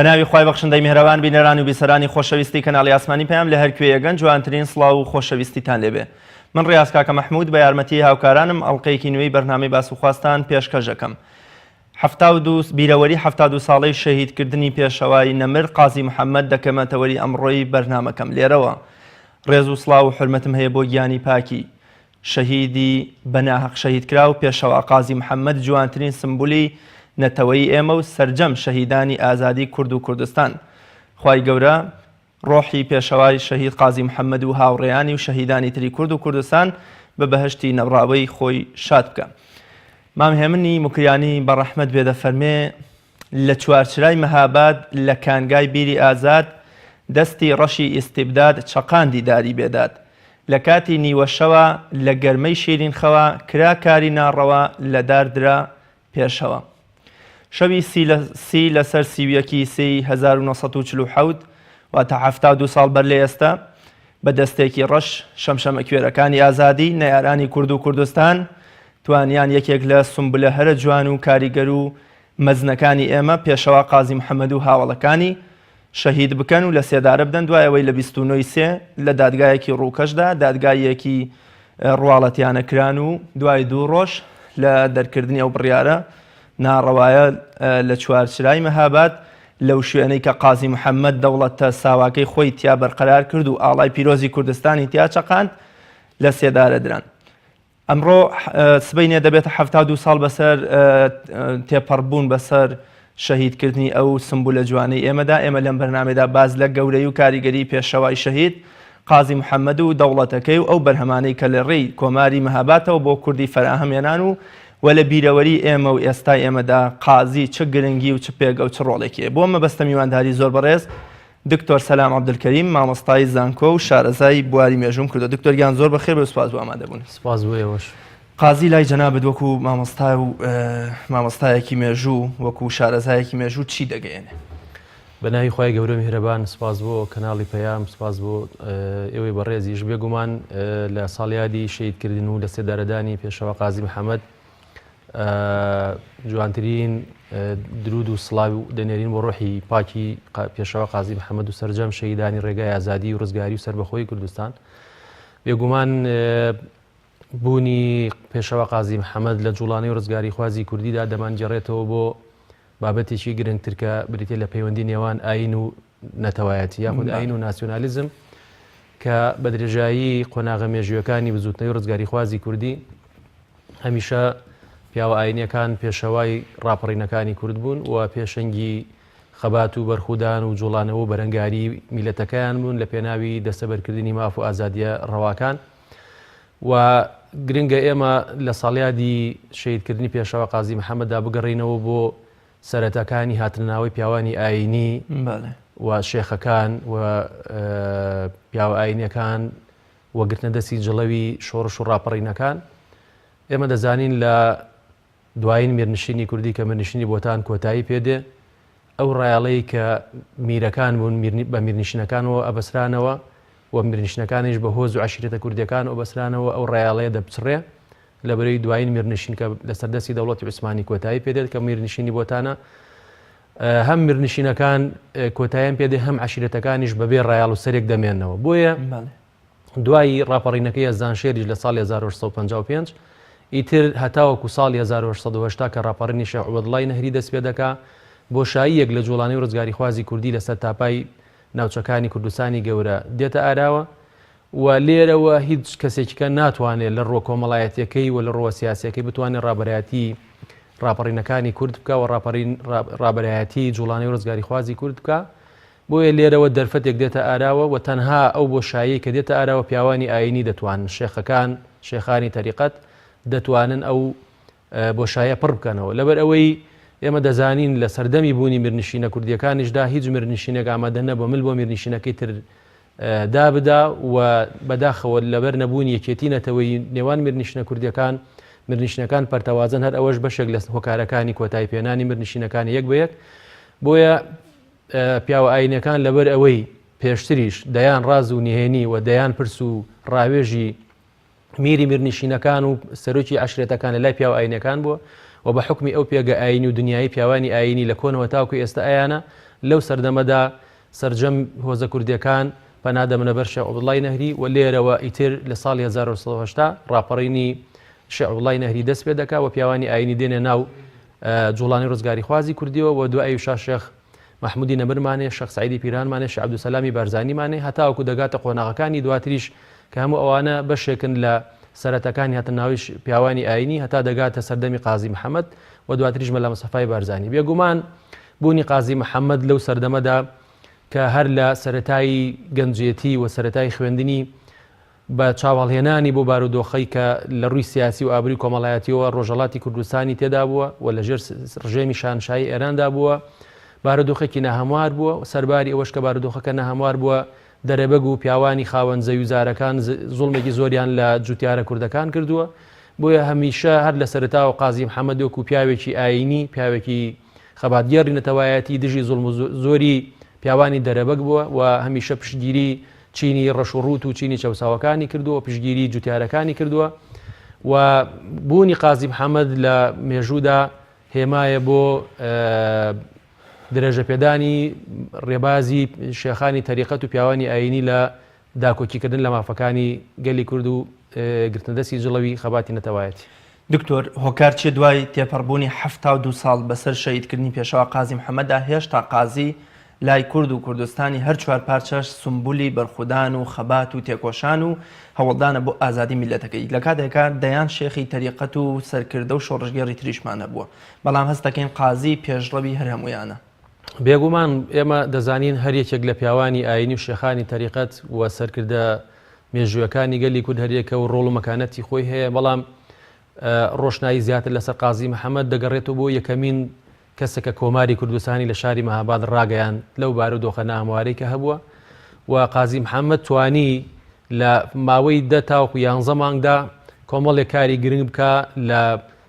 بە ناوی خوای بەخشندەی میهرەبان بینەران و بیسەرانی خۆشەویستی کەناڵی ئاسمانی پەیام لە هەر کوێیەگەن جوانترین سڵاو و خۆشەویستیتان لێبێ من ڕیاز کاکە مەحمود بە یارمەتی هاوکارانم ئەڵقەیەکی نوێی بەرنامەی باس و خواستان پێشکەش دەکەم 72 بیرەوەری 72 ساڵەی شەهیدکردنی پێشەوای نەمر قازی محەممەد دەکەمە تەوەری ئەمڕۆی بەرنامەکەم لێرەوە ڕێز و سڵاو و حورمەتم هەیە بۆ گیانی پاکی شەهیدی بە ناهەق شەهیدکراو پێشەوا قازی محەممەد جوانترین سمبولی نەتەوەی ئێمە و سەرجەم شەهیدانی ئازادی کورد و کوردستان. خوای گەورە ڕۆحی پێشەوای شەهید قازی محەممەد و هاوڕێیانی و شەهیدانی تری کورد و کوردستان بە بەهەشتی نەبڕاوەی خۆی شاد بکا. مام هێمنی موکریانی بە ڕەحمەت بێ دەفەرمێ، لە چوارچرای مەهاباد لە کانگای بیری ئازاد دەستی ڕەشی ئیستیبداد چەقاندی داری بێداد لە کاتی نیوە شەوا لە گەرمەی شیرین خەوا کرا کاری ناڕەوا لە دار درا پێشەوا شەوی سی لە سی لەسەر 31 سێی 1947 واتە 72 ساڵ بەر لە ئێستا بە دەستێکی ڕەش شەمشەمەکوێرەکانی ئازادی نەیارانی کورد و کوردستان توانیان یەکێک لە سومبلە هەرە جوان و کاریگەر و مەزنەکانی ئێمە پێشەوا قازی محەمەد و هاوەڵەکانی شەهید بکەن و لە سێدارە بدەن دوای ئەوەی لە 29 ی سێ لە دادگایەکی ڕووکەشدا دادگاییەکی ڕواڵەتیانە کران و دوای دوو ڕۆژ لە دەرکردنی ئەو بڕیارە ناڕەوایە لە چوارچرای مەهاباد لەو شوێنەی کە قازی محەممەد دەوڵەتە ساواکەی خۆی تیا بەرقەرار کرد و ئاڵای پیرۆزی کوردستانی تیا چەقاند لە سێدارە دران. ئەمڕۆ سبەینێ دەبێتە 72 ساڵ بەسەر تێپەڕبوون بەسەر شەهیدکردنی ئەو سمبولە جوانەی ئێمەدا ئێمە لەم بەرنامەدا باز لە گەورەی و کاریگەری پێشەوای شەهید قازی محەممەد و دەوڵەتەکەی و ئەو بەرهەمانەی کە لە ڕێی کۆماری مەهاباتەوە بۆ کوردی فەراهەم هێنان و و لە بیرەوەری ئێمە و ئێستای ئێمەدا قازی چ گرنگی و چ پێگە و چ ڕۆڵێکی هەیە بۆ مەبەستە میوانداری زۆر بەڕێز دکتۆر سەلام عەبدولکەریم مامۆستای زانکۆ و شارەزای بواری مێژووم کردووە. دکتۆر گیان زۆر بەخێر بێ و سوپاس بۆ ئامادەبوون. سوپاس بۆ ئێوەش. قازی لای جەنابت وەکو مامۆستا و مامۆستایەکی مێژوو وەکو شارەزایەکی مێژوو چی دەگەیەنێ؟ بە ناوی خوای گەورە میهرەبان سوپاس بۆ کەناڵی پەیام سوپاس بۆ ئێوەی بەڕێزیش بێگومان لە ساڵیادی شەهیدکردن و لەسێدارەدانی پێشەوا قازی محەمەد جوانترین درود و سڵاو دەنێرین بۆ ڕۆحی پاکی پێشەوا قازی محەممەد و سەرجەم شەهیدانی ڕێگای ئازادی و ڕزگاری و سەربەخۆی کوردستان بێگومان بوونی پێشەوا قازی محەممەد لە جوڵانی و ڕزگاری خوازی کوردیدا دەمانگێڕێتەوە بۆ بابەتێکی گرنگتر کە بریتە لە پەیوەندی نێوان ئاین و نەتەوایەتی یاخود ئاین و ناسیۆنالیزم کە بە درێژایی قۆناغە مێژوویەکانی بزوتنەوەی ڕزگاریخوازی کوردی هەمیشە پیاوە ئاینیەکان پێشەوای ڕاپەڕینەکانی کورد بوون و پێشەنگی خەبات و بەرخودان و جوڵانەوە و بەرەنگاری میلەتەکەیان بوون لە پێناوی دەستەبەرکردنی ماف و ئازادیە ڕەواکان و گرنگە ئێمە لە ساڵیادی شەهیدکردنی پێشەوا قازی محەممەددا بگەڕینەوە بۆ سەرەتاکانی هاتنەناوەی پیاوانی ئایینی و شێخەکان و پیاوە ئایینیەکان و گرتنە دەستی جڵەوی شۆڕش و ڕاپەڕینەکان. ئێمە دەزانین لە دوایین میرنشینی کوردی کە میرنشینی بۆتان کۆتایی پێدێ، ئەو ڕایەڵەی کە میرەکان بوون بە میرنشینەکانەوە ئەبەسرانەوە و میرنشینەکانیش بە هۆز و عەشیرەتە کوردیەکان ئەبەسرانەوە، ئەو ڕایەڵەیە دەپچڕێ لەبەرەی دوایین میرنشین کە لەسەر دەستی دەوڵەتی عوسمانی کۆتایی پێدێت کە میرنشینی بۆتانە. هەم میرنشینەکان کۆتاییان پێدێ هەم عەشیرەتەکانیش بەبێ ڕایەڵ و سەرێک دەمێنەوە. بۆیە دوای ڕاپەڕینەکەی یەزدانشێریش لە ساڵی 1855 ئیتر هەتاوەکو ساڵی 1880 کە ڕاپەڕینی شێخ عوبەدوڵای نەهری دەست پێ دەکا بۆشاییەک لە جوڵانەی ڕزگاریخوازی کوردی لەسەر تاپای ناوچەکانی کوردستانی گەورە دێتە ئاراوە و لێرەوە هیچ کەسێکیکە ناتوانێت لە ڕووە کۆمەڵایەتیەکەی و لە ڕووە سیاسیەکەی بتوانێت ڕابەرایەتی ڕاپەڕینەکانی کورد بکا و ڕاپەڕین ڕابەرایەتی جوڵانەی ڕزگاریخوازی کورد بکا بۆیە لێرەوە دەرفەتێک دێتە ئاراوە و تەنها ئەو بۆشاییەی کە دێتە ئاراوە پیاوانی ئایینی دەتوانن، شێخەکان، شێخانی تەریقەت دەتوانن ئەو بۆشایە پڕ بکەنەوە. لەبەر ئەوەی ئێمە دەزانین لە سەردەمی بوونی میرنشینە کوردییەکانیشدا هیچ میرنشینێک ئامادە نەبووە مل بۆ میرنشینەکەی تر دابدا و بەداخەوە لەبەر نەبوونی یەکێتی نەتەوەیی نێوان میرنشینە کوردییەکان، میرنشینەکان پەرتەوازەن هەر ئەوەش بەشێک لە هۆکارەکانی کۆتایی پێنانی میرنشینەکانە یەک بە یەک. بۆیە پیاوە ئایینیەکان لەبەر ئەوەی پێشتریش دەیان ڕاز و نهێنی و دەیان پرس و ڕاوێژی میری میرنشینەکان و سەرۆکی عەشرەتەکان لە لای پیاوە ئایینیەکان بووە و بە حوکمی ئەو پێگە ئایینی و دنیایی پیاوانی ئایینی لە کۆنەوە تاکو ئێستا ئەیانە. لەو سەردەمەدا سەرجەم هۆزە کوردیەکان پەنا دەبنە بەر شێخ عەبدوڵای نەهری و لێرەوە ئیتر لە ساڵی 1970 ڕاپەڕینی شێخ عەبدوڵای نەهری دەست پێ دەکا و پیاوانی ئایینی دێنە ناو جوڵانی ڕزگاریخوازی کوردیەوە و دوای شا شێخ مەحمودی نەمرمانێ، شێخ سەعیدی پیرانمانێ، شێخ عەبدولسەلامی بارزانیمانێ هەتاوەکو دەگاتە قۆناغەکانی دواتریش کە هەموو ئەوانە بەشێکن لە سەرەتاکانی هاتنەناوی پیاوانی ئایینی هەتا دەگاتە سەردەمی قازی محەمەد و دواتریش مەلا مستەفای بارزانی. بێگومان بوونی قازی محەمەد لەو سەردەمەدا کە هەر لە سەرەتای گەنجێتی و سەرەتای خوێندنی بە چاوهەڵهێنانی بۆ بارودۆخەی کە لە ڕووی سیاسی و ئابووری و کۆمەڵایەتیەوە ڕۆژهەڵاتی کوردستانی تێدا بووە و لە ژێر ڕژێمی شاهنشاهی ئێراندا بووە، بارودۆخێکی ناهەموار بووە و سەرباری ئەوەش کە بارودۆخەکە ناهەموار بووە، دەرەبەگ و پیاوانی خاوەن زەویوزارەکان زوڵمێکی زۆریان لە جوتیارە کوردەکان کردووە. بۆیە هەمیشە هەر لە سەرەتاوە قازی محەمەد وەکوو پیاوێکی ئایینی، پیاوێکی خەباتگێڕی نەتەوایەتی دژی زوڵم و زۆری پیاوانی دەرەبەگ بووە و هەمیشە پشتگیری چینی ڕەش و ڕووت و چینی چەوساوەکانی کردووە و پشتگیری جوتیارەکانی کردووە و بوونی قازی محەممەد لە مێژوودا هێمایە بۆ درێژەپێدانی ڕێبازی شێخانی تەریقەت و پیاوانی ئایینی لە داکۆکیکردن لە مافەکانی گەلی کورد و گرتنەدەستی جڵەوی خەباتی نەتەوایەتی. دکتۆر، هۆکار چیە دوای تێپەڕبوونی 72 ساڵ بەسەر شەهیدکردنی پێشەوا قازی محەمەددا هێشتا قازی لای کورد و کوردستانی هەر چوارپارچەش سومبولی بەرخودان و خەبات و تێکۆشان و هەوڵدانە بۆ ئازادی میللەتەکەی لەکاتێکا دەیان شێخی تەریقەت و سەرکردە و شۆڕشگێڕی تریشمان هەبووە بەڵام هەست دەکەین قازی پێشڕەوی هەر هەموویانە. بێگومان ئێمە دەزانین هەر یەکێک لە پیاوانی ئایینی و شێخانی تەریقەت و سەرکردە مێژوویەکانی گەلی کورد هەریەکە و ڕۆڵ و مەکانەتی خۆی هەیە، بەڵام ڕۆشنایی زیاتر لەسەر قازی محەمەد دەگەڕێتەوە بۆ یەکەمین کەسە کە کۆماری کوردستانی لە شاری مەهاباد ڕاگەیاند لەو بارودۆخە ناهەموارەی کە هەبووە و قازی محەمەد توانی لە ماوەی دە تاوەکو یانزە مانگدا کۆمەڵێک کاری گرنگ بکا لە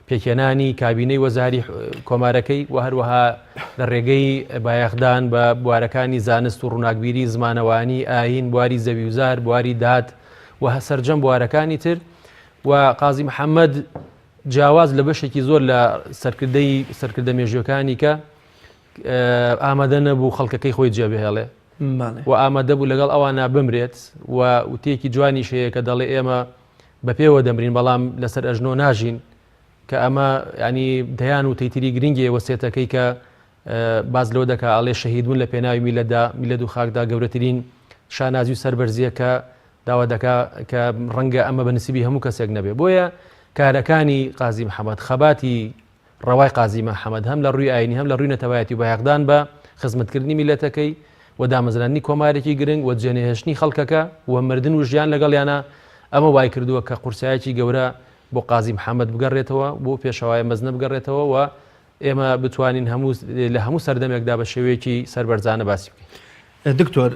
پێکهێنانی کابینەی وەزاری کۆمارەکەی و هەروەها لە ڕێگەی بایەخدان بە بوارەکانی زانست و ڕووناکبیری، زمانەوانی، ئایین، بواری زەویوزار، بواری داد و سەرجەم بوارەکانی تر و قازی محەممەد جیاواز لە بەشێکی زۆر لە سەرکردەی سەرکردە مێژووەکانی کە ئامادە نەبوو خەڵکەکەی خۆی جێبهێڵێ و ئامادە بوو لەگەڵ ئەوانە بمرێت و وتەیەکی جوانیش هەیە کە دەڵێ ئێمە بە پێوە دەمرین بەڵام لەسەر ئەژنۆ ناژین کە ئەمە ینی دەیان و تەیتری گرنگی وەسێتەکەی کە باز لەوە دەکا ئەڵێ شەهیدبوون لە پێناوی میلەتدا میلەت و خاکدا گەورەترین شانازی و سەربەرزیە کە داوا دەکا کە ڕەنگە ئەمە بە نسیبی هەموو کەسێک نەبێ بۆیە کارەکانی قازی محەممەد خەباتی ڕەوای قازی محەممەد هەم لە ڕووی ئاینی هەم لە ڕووی نەتەوایەتی و بایەخدان بە خزمەتکردنی میلەتەکەی و دامەزراندنی کۆمارێکی گرنگ و جێنەهێشتنی خەڵکەکە و مردن و ژیان لەگەڵیانە ئەمە وای کردووە کە قورسایەکی گەورە بۆ قازی محەممەد بگەڕێتەوە بۆ پێشەوایە مەزنە بگەڕێتەوە و ئێمە بتوانین هەموو لە هەموو سەردەمێکدا بە شێوەیەکی سەربەرزانە باسی بکەین. دکتۆر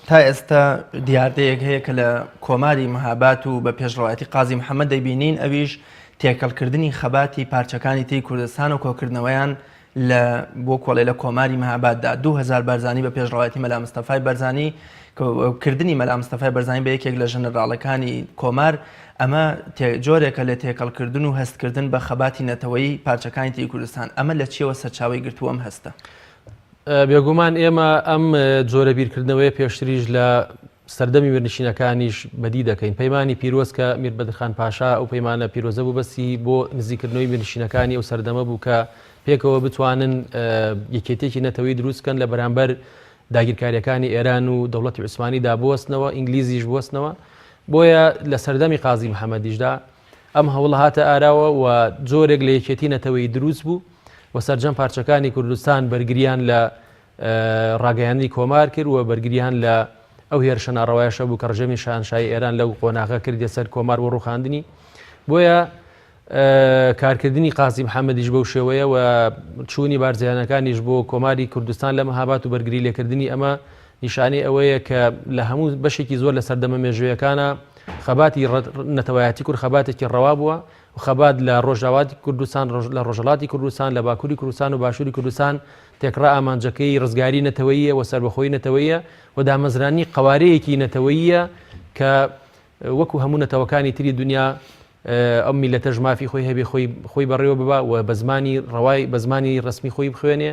تا ئێستا دیاردەیەک هەیە کە لە کۆماری مهابات و بە پێشڕەوایەتی قازی محەممەد دەیبینین ئەویش تێکەڵکردنی خەباتی پارچەکانی تری کوردستان و کۆکردنەوەیان لە بۆ کۆڵێ لە کۆماری مهاباددا 2000 بارزانی بە پێشڕەوایەتی مەلا مستەفای بەرزانی کردنی مەلا مستەفای بەرزانی بە یەکێک لە ژەنەراڵەکانی کۆمار ئەمە جۆرێکە لە تێکەڵکردن و هەستکردن بە خەباتی نەتەوەیی پارچەکانی تری کوردستان ئەمە لە چیەوە سەرچاوەی گرتووە ئەم هەستە؟ بێگومان ئێمە ئەم جۆرە بیرکردنەوەیە پێشتریش لە سەردەمی میرنشینەکانیش بەدی دەکەین. پەیمانی پیرۆز کە میر بەدرخان پاشا ئەو پەیمانە پیرۆزە بوو بەسی بۆ نزیکردنەوەی میرنشینەکانی ئەو سەردەمە بوو کە پێکەوە بتوانن یەکێتیەکی نەتەوەی دروست بکەن لە بەرامبەر داگیرکاریەکانی ئێران و دەوڵەتی عوسمانیدا بوەستنەوە، ئینگلیزیش بوەستنەوە. بۆیە لە سەردەمی قازی محەمەدیشدا ئەم هەوڵە هاتە ئاراوە و جۆرێک لە یەکێتی نەتەوەیی دروست بوو و سەرجەم پارچەکانی کوردستان بەرگریان لە ڕاگەیاندنی کۆمار کرد و بەرگریان لە ئەو هێرشە ناڕەوایەشە بوو کە ڕژێمی شاهنشاهی ئێران لەو قۆناغە کردیە سەر کۆمار بۆ ڕووخاندنی. بۆیە کارکردنی قازی محەممەدیش بەو شێوەیە و چوونی بارزانەکانیش بۆ کۆماری کوردستان لە مەهابات و بەرگری لێکردنی ئەمە نیشانەی ئەوەیە کە لە هەموو بەشێکی زۆر لە سەردەمە مێژوویەکانە خەباتی نەتەوایەتی کورد خەباتێکی ڕەوا بووە و خەبات لە ڕۆژاواتی کوردستان لە ڕۆژهەڵاتی کوردستان لە باکووری کوردستان و باشووری کوردستان تێکڕا ئامانجەکەی ڕزگاری نەتەوەییە و سەربەخۆیی نەتەوەیە و دامەزرانی قەوارەیەکی نەتەوەییە کە وەکو هەموو نەتەوەکانی تری دنیا ئەم میلەتەش مافی خۆی هەبێ خۆی خۆی بەڕێوە ببا و بە زمانی ڕەوای بە زمانی ڕسمی خۆی بخوێنێ.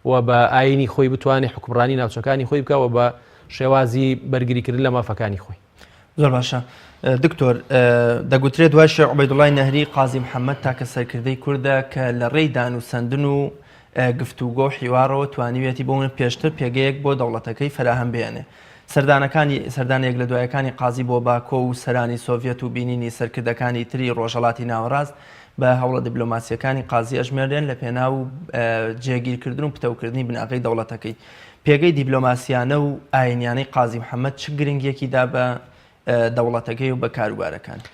و بە ئایینی خۆی بتوانێ حوکمڕانی ناوچەکانی خۆی بکا و بە شێوازی بەرگریکردن لە مافەکانی خۆی. زۆر باشە دکتۆر دەگوترێت دوای شێخ عوبەیدوڵای نەهری قازی محەممەد تاکە سەرکردەی کوردە کە لە ڕێی دانوسەندن و گفتوگۆ و حیوارەوە توانیویەتی بۆ پێشتر پێگەیەک بۆ دەوڵەتەکەی فەراهەم بێنێ. سەردانەکانی سەردانە یەک لە دوایەکانی قازی بۆ باکۆ و سەرانی سۆڤیەت و بینینی سەرکردەکانی تری ڕۆژهەڵاتی ناوەڕاست بە هەوڵە دیبلۆماسییەکانی قازی ئەژمێرێن لە پێناو جێگیرکردن و پتەوکردنی بناغەی دەوڵەتەکەی. پێگەی دیبلۆماسیانە و ئاینیانەی قازی محەمەد چ گرنگیەکی دا بە دەوڵەتەکەی و بە کاروبارەکانی؟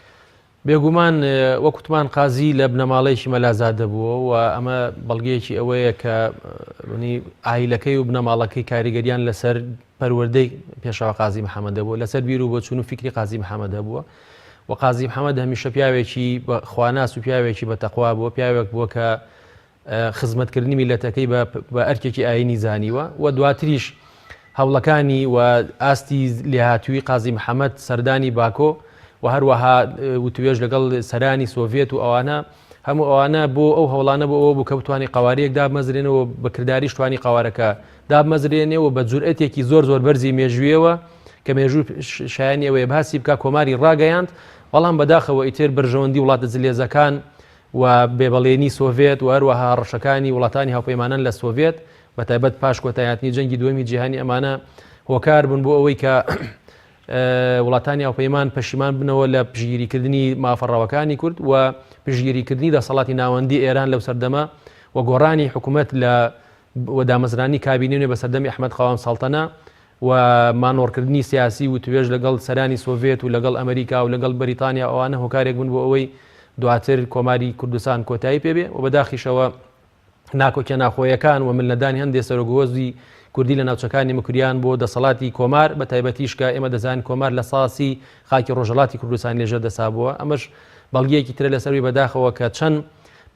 بێگومان وەک وتمان قازی لە بنەماڵەیەکی مەلازادە بووە و ئەمە بەڵگەیەکی ئەوەیە کە ئایلەکەی و بنەماڵەکەی کاریگەریان لەسەر پەروەردەی پێشەوا قازی محەممەد هەبووە، لەسەر بیر و بۆچوون و فیکری قازی محەممەد هەبووە و قازی محەممەد هەمیشە پیاوێکی خواناس و پیاوێکی بە تەقوا بووە، پیاوێک بووە کە خزمەتکردنی میللەتەکەی بە ئەرکێکی ئایینی زانیوە و دواتریش هەوڵەکانی و ئاستی لێهاتووی قازی محەممەد سەردانی باکۆ و هەروەها وتوێژ لەگەڵ سەرانی سۆڤێت و ئەوانە هەموو ئەوانە بۆ ئەو هەوڵانە بۆ ئەوە بوو کە بتوانانی قوارەیەک دابمەزرێنەوە بە کرداریش توانی قوارەکە دابمەزرێنێ و بە جورئەتێکی زۆر زۆر بەرزی مێژوویەوە کە مێژوو شایانی ئەوەیە باسی بکا کۆماری ڕاگەیاند بەڵام بەداخەوە ئیتر بەرژەوەندی وڵاتە زلێزەکان و بێبەڵێنی سۆڤێت و هەروەها هەڕەشەکانی وڵاتانی هاوپەیمانان لە سۆڤێت بەتایبەت پاش کۆتایهاتنی جەنگی دووەمی جیهانی ئەمانە هۆکار بوون بۆ ئەوەی کە وڵاتانی هاوپەیمان پەشیمان بنەوە لە پشتگیریکردنی مافە ڕەواکانی کورد و پشتگیریکردنی دەسەڵاتی ناوەندی ئێران لەو سەردەمە و گۆڕانی حکوومەت لە و دامەزرانی کابینەی نوێ بە سەردەمی ئەحمەد قەوام سەڵتەنە و مانۆڕکردنی سیاسی و توێژ لەگەڵ سەرانی سۆڤێت و لەگەڵ ئەمریکا و لەگەڵ بەریتانیا ئەوانە هۆکارێک بوون بۆ ئەوەی دواتر کۆماری کوردستان کۆتایی پێ بێ و بەداخیشەوە ناکۆکیە ناخۆیەکان و ملنەدانی هەندێ سەرۆک هۆزی کوردی لە ناوچەکانی مکریان بۆ دەسەڵاتی کۆمار بە تایبەتیش کە ئێمە دەزانین کۆمار لە ساسی خاکی ڕۆژهەڵاتی کوردستان لێژە دەسا بووە ئەمەش بەڵگەیەکی ترە لەسەروی بەداخەوە کە چەند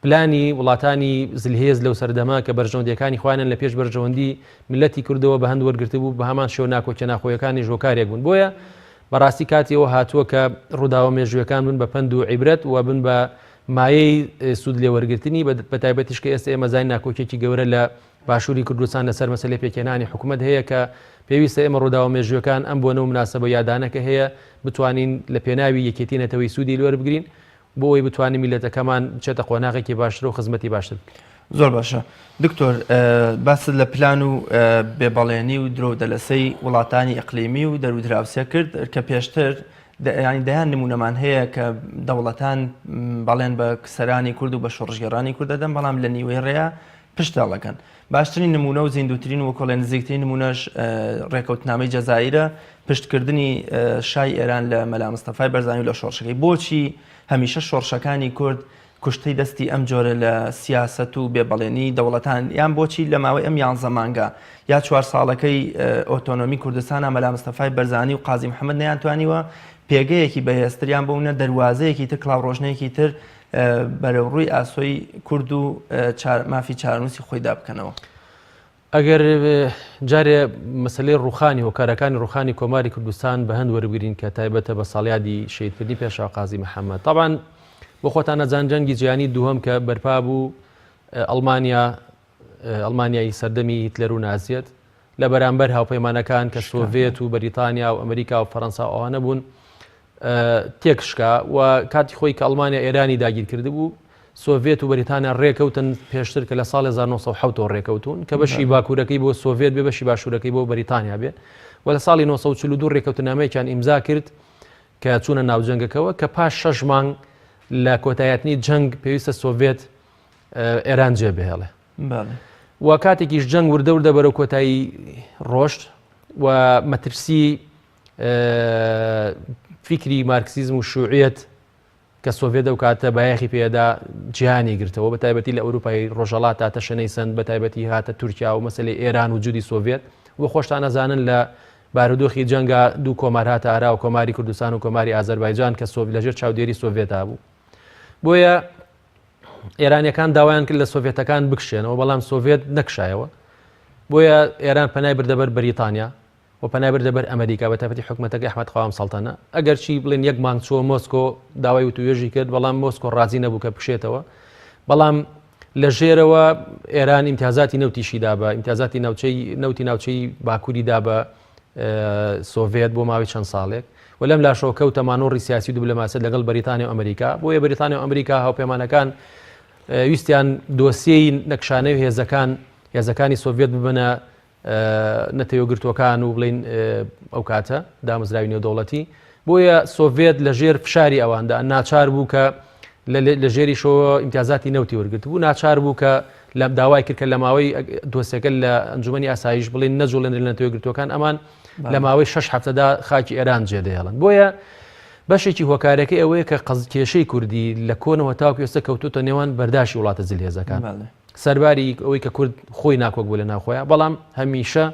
پلانی وڵاتانی زلهێز لەو سەردەمە کە بەرژەوەندیەکانی خۆیانیان لە پێش بەرژەوەندی میللەتی کوردەوە بە هەند وەرگرتبوو بە هەمان شێوە ناکۆکیە ناخۆیەکانیش هۆکارێک بوون بۆیە بەڕاستی کاتی ئەوە هاتووە کە ڕووداوە مێژوویەکان بن بە پەند و عیبرەت و بن بە مایەی سوود لێوەرگرتنی بە تایبەتیش کە ئێستا ئێمە زانین ناکۆکیەکی گەورە لە باشووری کوردستان لەسەر مەسەلەی پێکهێنانی حکوومەت هەیە کە پێویستە ئێمە ڕووداوە مێژوویەکان ئەم بۆنە و مناسەبە یادانە کە هەیە بتوانین لە پێناوی یەکێتی نەتەوەی سوودی لێوەربگرین بۆ ئەوەی بتوانین میللەتەکەمان بچێتە قۆناغێکی باشتر و خزمەتی باشتر بکەین. زۆر باشە دکتۆر باست لە پلان و بێبەڵێنی و درۆ و دەلەسەی وڵاتانی ئیقلیمی و دەرودراوسێ کرد کە پێشتر ینی دەیان نمونەمان هەیە کە دەوڵەتان بەڵێن بە سەرانی کورد و بە شۆڕشگێڕانی کورد دەدەن بەڵام لە نیوەی ڕێیا پشت هەڵەکەن باشترین نمونە و زیندووترین و کۆڵێ نزیکترین نمونەش ڕێکەوتنامەی جەزائیرە پشتکردنی شای ئێران لە مەلا مستەفای بەرزانی و لە شۆڕشەکەی بۆچی هەمیشە شۆڕشەکانی کورد کوشتەی دەستی ئەم جۆرە لە سیاسەت و بێبەڵێنی دەوڵەتان یان بۆچی لە ماوەی ئەم یانزە مانگە یا چوار ساڵەکەی ئۆتۆنۆمی کوردستانە مەلا مستەفای بەرزانی و قازی محەممەد نەیانتوانیوە پێگەیەکی بەهێزتریان بۆ نە دەروازەیەکی تر کڵاوڕۆژنەیەکی تر بەرەو ڕووی ئاسۆی کورد و مافی چارەنووسی خۆیدا بکەنەوە. ئەگەر جارێ مەسەلەی ڕووخانی هۆکارەکانی ڕووخانی کۆماری کوردستان بە هەند وەربگرین کە تایبەتە بە ساڵیادی شەهیدکردنی پێشەوا قازی محەممەد تەبعەن بۆ خۆتان ئەزان جەنگی جیهانی دووهەم کە بەرپا بوو ئەڵمانیا ئەڵمانیای سەردەمی هیتلەر و نازیەت لە بەرامبەر هاوپەیمانەکان کە سۆڤێت و بەریتانیا و ئەمریکا و فەرەنسا ئەوانە بوون تێکشکا و کاتی خۆی کە ئەڵمانیا ئێرانی داگیر کردبوو سۆڤێت و بەریتانیا ڕێکەوتن پێشتر کە لە ساڵی 1970 ەوە ڕێکەوتون کە بەشی باکوورەکەی بۆ سۆڤێت بێ بەشی باشوورەکەی بۆ بەریتانیا بێ و لە ساڵی 1942 ڕێکەوتنامەیەکیان ئیمزا کرد کە چوونە ناو جەنگەکەوە کە پاش شەش مانگ لە کۆتایەتنی جەنگ پێویستە سۆڤێت ئێران جێ بهێڵێ و کاتێکیش جەنگ وردە وردە بەرەو کۆتایی ڕۆشت و مەترسی فیکری مارکسیزم و شوعیەت کە سۆڤێت ئەو کاتە بایەخی پێدا جیهانی گرتەوە بە تایبەتی لە ئەوروپای ڕۆژەڵات تا تەشەنەی سند بە تایبەتی هاتە تورکیا و مەسلەی ئێران و جودی سۆڤێت و خۆشتان ئەزانن لە بارودۆخی جەنگا دوو کۆمار هاتە ئارا و کۆماری کوردستان و کۆماری ئازەربایجان کە سۆڤ لەژێر چاودێری سۆڤێتا بوو بۆیە ئێرانیەکان داوایان کرد لە سۆڤێتەکان بکشێنەوە بەڵام سۆڤێت نەکشایەوە بۆیە ئێران پەنای بردەبەر بەریتانیا و پەنای بردە بەر ئەمەریکا بە تایبەتی حکومەتەکەی ئەحمەد قەوام سەڵتەنە، ئەگەرچی بڵێن یەک مانگ چووە مۆسکۆ داوای وتووێژی کرد، بەڵام مۆسکۆ ڕازی نەبوو کە بکشێتەوە. بەڵام لە ژێرەوە ئێران ئیمتیازاتی نەوتیشی دا بە ئیمتیازاتی ناوچەی نەوتی ناوچەی باکووری دا بە سۆڤێت بۆ ماوەی چەند ساڵێک و لەم لاشەوە کەوتە مانۆڕی سیاسی و دیبلۆماسیەت لەگەڵ بەریتانیا و ئەمریکا بۆیە بەریتانیا و ئەمریکا هاوپەیمانەکان ویستیان دۆسیەی نەکشانەوەی هێزەکان هێزەکانی سۆڤێت ببنە نەتەوەگرتووەکان و بڵین ئەو کاتە دامەزراوی نێودەوڵەتی بۆیە سۆڤێت لە ژێر فشاری ئەواندا ناچار بوو کە لە ژێریشەوە ئیمتیازاتی نەوتی وەرگرت بوو ناچار بوو کە لە داوای کرد کە لە ماوەی دۆسیەکە لە ئەنجومەنی ئاسایش بڵین نەجوڵێنرێن لە نەتەوەیەکگرتووەکان ئەمان لە ماوەی شەش هەفتەدا خاکی ئێران جێدەهێڵن بۆیە بەشێکی هۆکارەکەی ئەوەیە کە قەز کێشەی کوردی لە کۆنەوە تاوەکو ئێستا کەوتوتە نێوان بەرداشی وڵاتە زلهێزەکان سەرباری ئەوەی کە کورد خۆی ناکۆک بوو لە ناوخۆیان بەڵام هەمیشە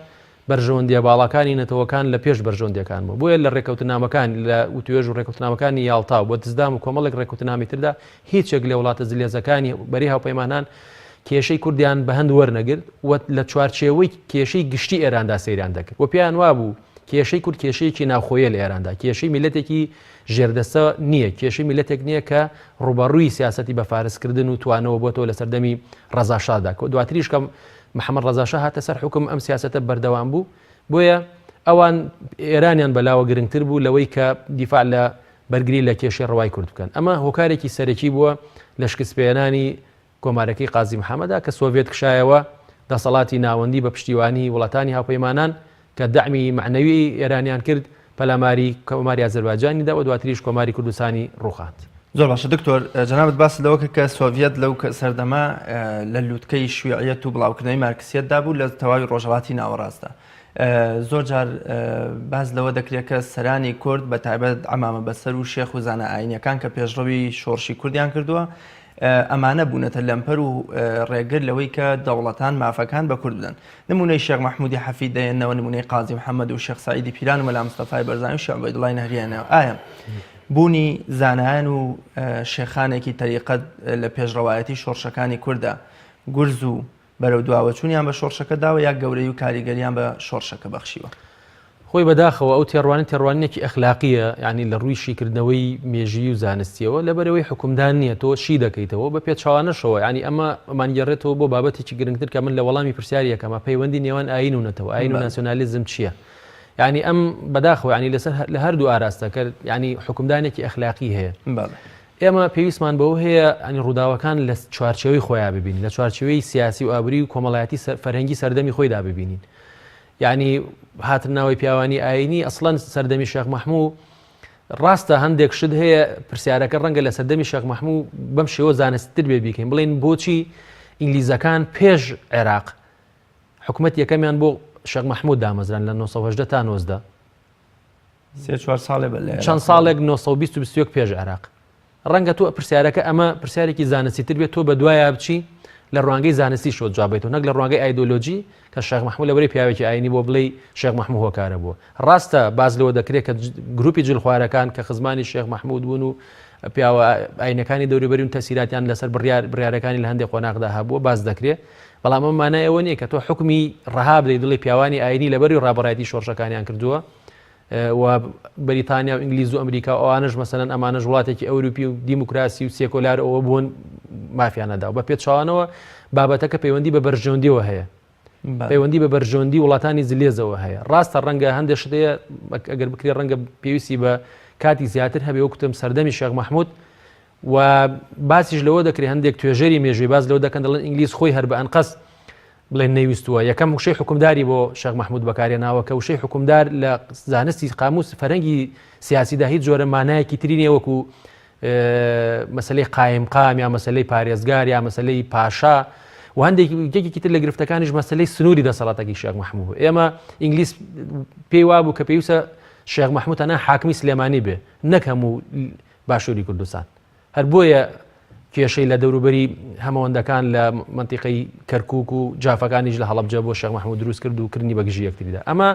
بەرژەوەندییە باڵاکانی نەتەوەکان لە پێش بەرژەوەندییەکان بوو. بۆیە لە ڕێککەوتننامەکان، لە وتوێژ و ڕێککەوتننامەکانی یاڵتا و بۆتسدام و کۆمەڵێک ڕێککەوتننامەی تردا هیچ یەک لە وڵاتە زلهێزەکانی بەرەی هاوپەیمانان کێشەی کوردیان بە هەند وەرنەگرت و لە چوارچێوەی کێشەی گشتی ئێراندا سەیریان دەکرد و پێیان وابوو کێشەی کورد کێشەیەکی ناوخۆیە لە ئێراندا، کێشەی میللەتێکی ژێردەستە نییە، کێشەی میللەتێک نییە کە ڕووبەڕووی سیاسەتی بەفارسکردن و توانەوە بۆتەوە لە سەردەمی ڕەزاشادا، دواتریش کە محەمەد ڕەزا شا هاتە سەر حوکم ئەم سیاسەتە بەردەوام بوو، بۆیە ئەوان ئێرانیان بەلاوە گرنگتر بوو لەوەی کە دیفاع لە بەرگری لە کێشەی ڕەوای کورد بکەن. ئەمە هۆکارێکی سەرەکی بووە لە شکستپێهێنانی کۆمارەکەی قازی محەمەدا کە سۆڤێت کشایەوە دەسەڵاتی ناوەندی بە پشتیوانی وڵاتانی هاوپەیمانان کە دەعمی مەعنەوی ئێرانیان کرد پەلاماری کۆماری ئازەربایجانی دا و دواتریش کۆماری کوردستانی ڕووخاند. زۆر باشە دکتۆر جەنابت باست لەوە کرد کە سۆڤیەت لەو سەردەمە لە لوتکەی شویعیەت و بڵاوکردنەوەی مارکسیەتدا بوو لە تەواوی ڕۆژهەڵاتی ناوەڕاستدا. زۆر جار باس لەوە دەکرێت کە سەرانی کورد بە تایبەت عەمامە بەسەر و شێخ و زانا ئاینیەکان کە پێشڕەوی شۆڕشی کوردیان کردووە ئەمانە بوونەتە لەمپەر و ڕێگر لەوەی کە دەوڵەتان مافەکان بە کورد بدەن. نموونەی شێخ مەحموودی حەفید دەهێننەوە، نموونەی قازی محەممەد و شێخ سەعیدی پیران و مەلا مستەفای بەرزانی و شێخ عوبەیدوڵای نەهری دەهێننەوە. ئایا بوونی زانایان و شێخانێکی تەریقەت لە پێشڕەوایەتی شۆڕشەکانی کورددا گورز و بەرەو دواوەچوونیان بە شۆڕشەکە داوە یا گەورەیی و کاریگەریان بە شۆڕشەکە بەخشیوە؟ خۆی بەداخەوە ئەو تێڕوانین تێڕوانینێکی ئەخلاقییە یانی لە ڕووی شیکردنەوەی مێژوویی و زانستییەوە لەبەرئەوەی حوکمدان نییە تۆ شی دەکەیتەوە بە پێچەوانەشەوە یانی ئەمە ئەمانگێڕێتەوە بۆ بابەتێکی گرنگتر کە من لە وەڵامی پرسیاری یەکەمە پەیوەندی نێوان ئایین و نەتەوە ئایین و ناسیۆنالیزم چییە یانی ئەم بەداخەوە یانی لەسەر لە هەردوو ئاراستەکە یانی حوکمدانێکی ئەخلاقی هەیە ئێمە پێویستمان بەوە هەیە ینی ڕووداوەکان لە چوارچێوەی خۆیان ببینین لە چوارچێوەی سیاسی و ئابووری و کۆمەڵایەتی فەرهەنگی سەردەمی خۆیدا ببینین یعنی هاتن ناوی پیاوانی ئاینی ئەسڵەن سەردەمی شێخ مەحموو ڕاستە هەندێک شت هەیە پرسیارەکە ڕەنگە لە سەردەمی شێخ مەحموو بەم شێوە زانستتر بێ بیکەین بڵێن بۆچی ئینگلیزەکان پێش عێراق حکوومەت یەکەمیان بۆ شێخ مەحموود دامەزران لە 1970 تا 19 سێ چوار ساڵێ بە لە چەند ساڵێک 920 و 21 پێش عێراق ڕەنگە تۆ پرسیارەکە ئەمە پرسیارێکی زانستی تر بێت تۆ بە دوایا بچی لە ڕوانگەی زانستی شۆ جواب بیتەوە نەک لە ڕوانگەی ئایدۆلۆژی کە شێخ مەحموود لەبەرەی پیاوێکی ئاینی بۆ بڵێی شێخ مەحموود هۆکارە بووە ڕاستە باس لەوە دەکرێت کە گروپی جلخوارەکان کە خزمانی شێخ مەحموود بوون و پیاوە ئاینەکانی دەوروبەری و تەسیراتیان لەسەر بڕیار بڕیارەکانی لە هەندێک قۆناغدا هەبووە باس دەکرێت بەڵام ئەمە مانای ئەوە نییە کە تۆ حکمی ڕەها بدەیت دڵی پیاوانی ئاینی لەبەری ڕابەرایەتی شۆڕشەکانیان کردووە و بەریتانیا و ئینگلیز و ئەمریکا و ئەوانەش مەسەلەن ئەمانەش وڵاتێکی ئەوروپی و دیموکراسی و سێکۆلار ئەوە بوون مافیان نەدا و بە پێچەوانەوە بابەتەکە پەیوەندی بە بەرژەوەندیەوە هەیە پەیوەندی بە بەرژەوەندی وڵاتانی زلێزەوە هەیە ڕاستە ڕەنگە هەندێک شت هەیە ئەگەر بکرێ ڕەنگە پێویستی بە کاتی زیاتر هەبێ وەکوتم سەردەمی شێخ مەحموود و باسیش لەوە دەکرێت هەندێک توێژەری مێژووی باس لەوە دەکەن دەڵێن ئینگلیز خۆی هەر بە ئەنقەست بڵێن نەیویستووە یەکەم وشەی حوکمداری بۆ شێخ مەحمود بەکارهێناوە کە وشەی حوکمدار لە زانستی قاموس فەرەنگی سیاسیدا هیچ جۆرە مانایەکی تری نییە وەکو مەسلەی قایمقام یا مەسلەی پارێزگار یا مەسلەی پاشا و هەندێک یەکێکی تر لە گرفتەکانیش مەسلەی سنووری دەسەڵاتەکەی شێخ مەحمود ئێمە ئینگلیس پێی وابوو کە پێویستە شێخ مەحمود تەنها حاکمی سلێمانی بێ نەک هەموو باشووری کوردستان هەر بۆیە کێشەی لە دەوروبەری هەمەوەندەکان لە مەنتیقەی کەرکوک و جافەکانیش لە هەڵەبجە بۆ شێخ مەحمود دروست کرد و کردنی بە گژی یەکتریدا. ئەمە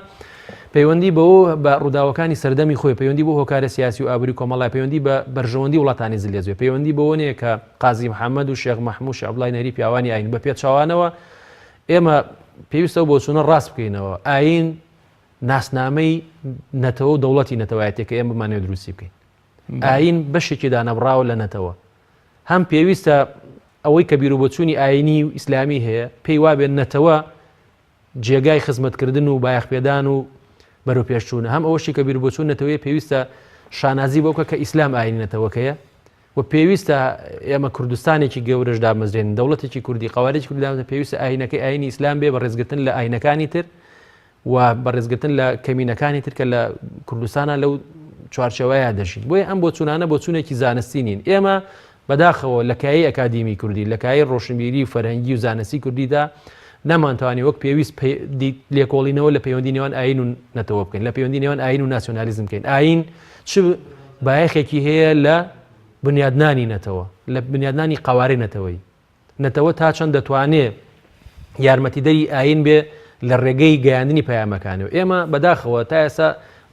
پەیوەندی بەوە بە ڕووداوەکانی سەردەمی خۆی، پەیوەندی بۆ هۆکارە سیاسی و ئابووری کۆمەڵای، پەیوەندی بە بەرژەوەندی وڵاتانی زلێزوێ، پەیوەندی بەوە نییە کە قازی محەممەد و شێخ مەحموو شێخ عەبدوڵای نەهری پیاوانی ئایین. بە پێچەوانەوە ئێمە پێویستە ئەو بۆچوونە ڕاست بکەینەوە. ئایین ناسنامەی نەتەوە و دەوڵەتی نەتەوایەتیە کە ئێمە بمانەوێت دروستی بکەین. ئایین بەشێکی دانەبڕاوە لە نەتەوە. هەم پێویستە ئەوەی کە بیروبۆچوونی ئایینی و ئیسلامی هەیە پێی وابێت نەتەوە جێگای خزمەتکردن و بایەخپێدان و بەرەوپێشچوونە، هەم ئەوەشی کە بیروبۆچوون نەتەوەیە پێویستە شانازی بۆ بکە کە ئیسلام ئایینی نەتەوەکەیە و پێویستە ئێمە کوردستانێکی گەورەش دامەزرێنین، دەوڵەتێکی کوردی، قەوارەیەکی کوردی دامەزرێنین، پێویستە ئایینەکەی ئایینی ئیسلام بێ بە ڕێزگرتن لە ئایینەکانی تر و بە ڕێزگرتن لە کەمینەکانی تر کە لە کوردستانە لەو چوارچێوەیە دەژین. بۆیە ئەم بۆچوونانە بۆچوونێکی زانستی نین. ئێمە بەداخەوە لە کایەی ئەکادیمی کوردی، لە کایەی ڕۆشنبیری و فەرهەنگی و زانستی کوردیدا نەمانتوانی وەک پێویست لێکۆڵینەوە لە پەیوەندی نێوان ئایین و نەتەوە بکەین، لە پەیوەندی نێوان ئایین و ناسیۆنالیزم بکەین. ئایین چ بایەخێکی هەیە لە بنیادنانی نەتەوە، لە بنیادنانی قەوارەی نەتەوەیی. نەتەوە تا چەند دەتوانێ یارمەتیدەری ئایین بێ لە ڕێگەی گەیاندنی پەیامەکانەوە. ئێمە بەداخەوە تا ئێستا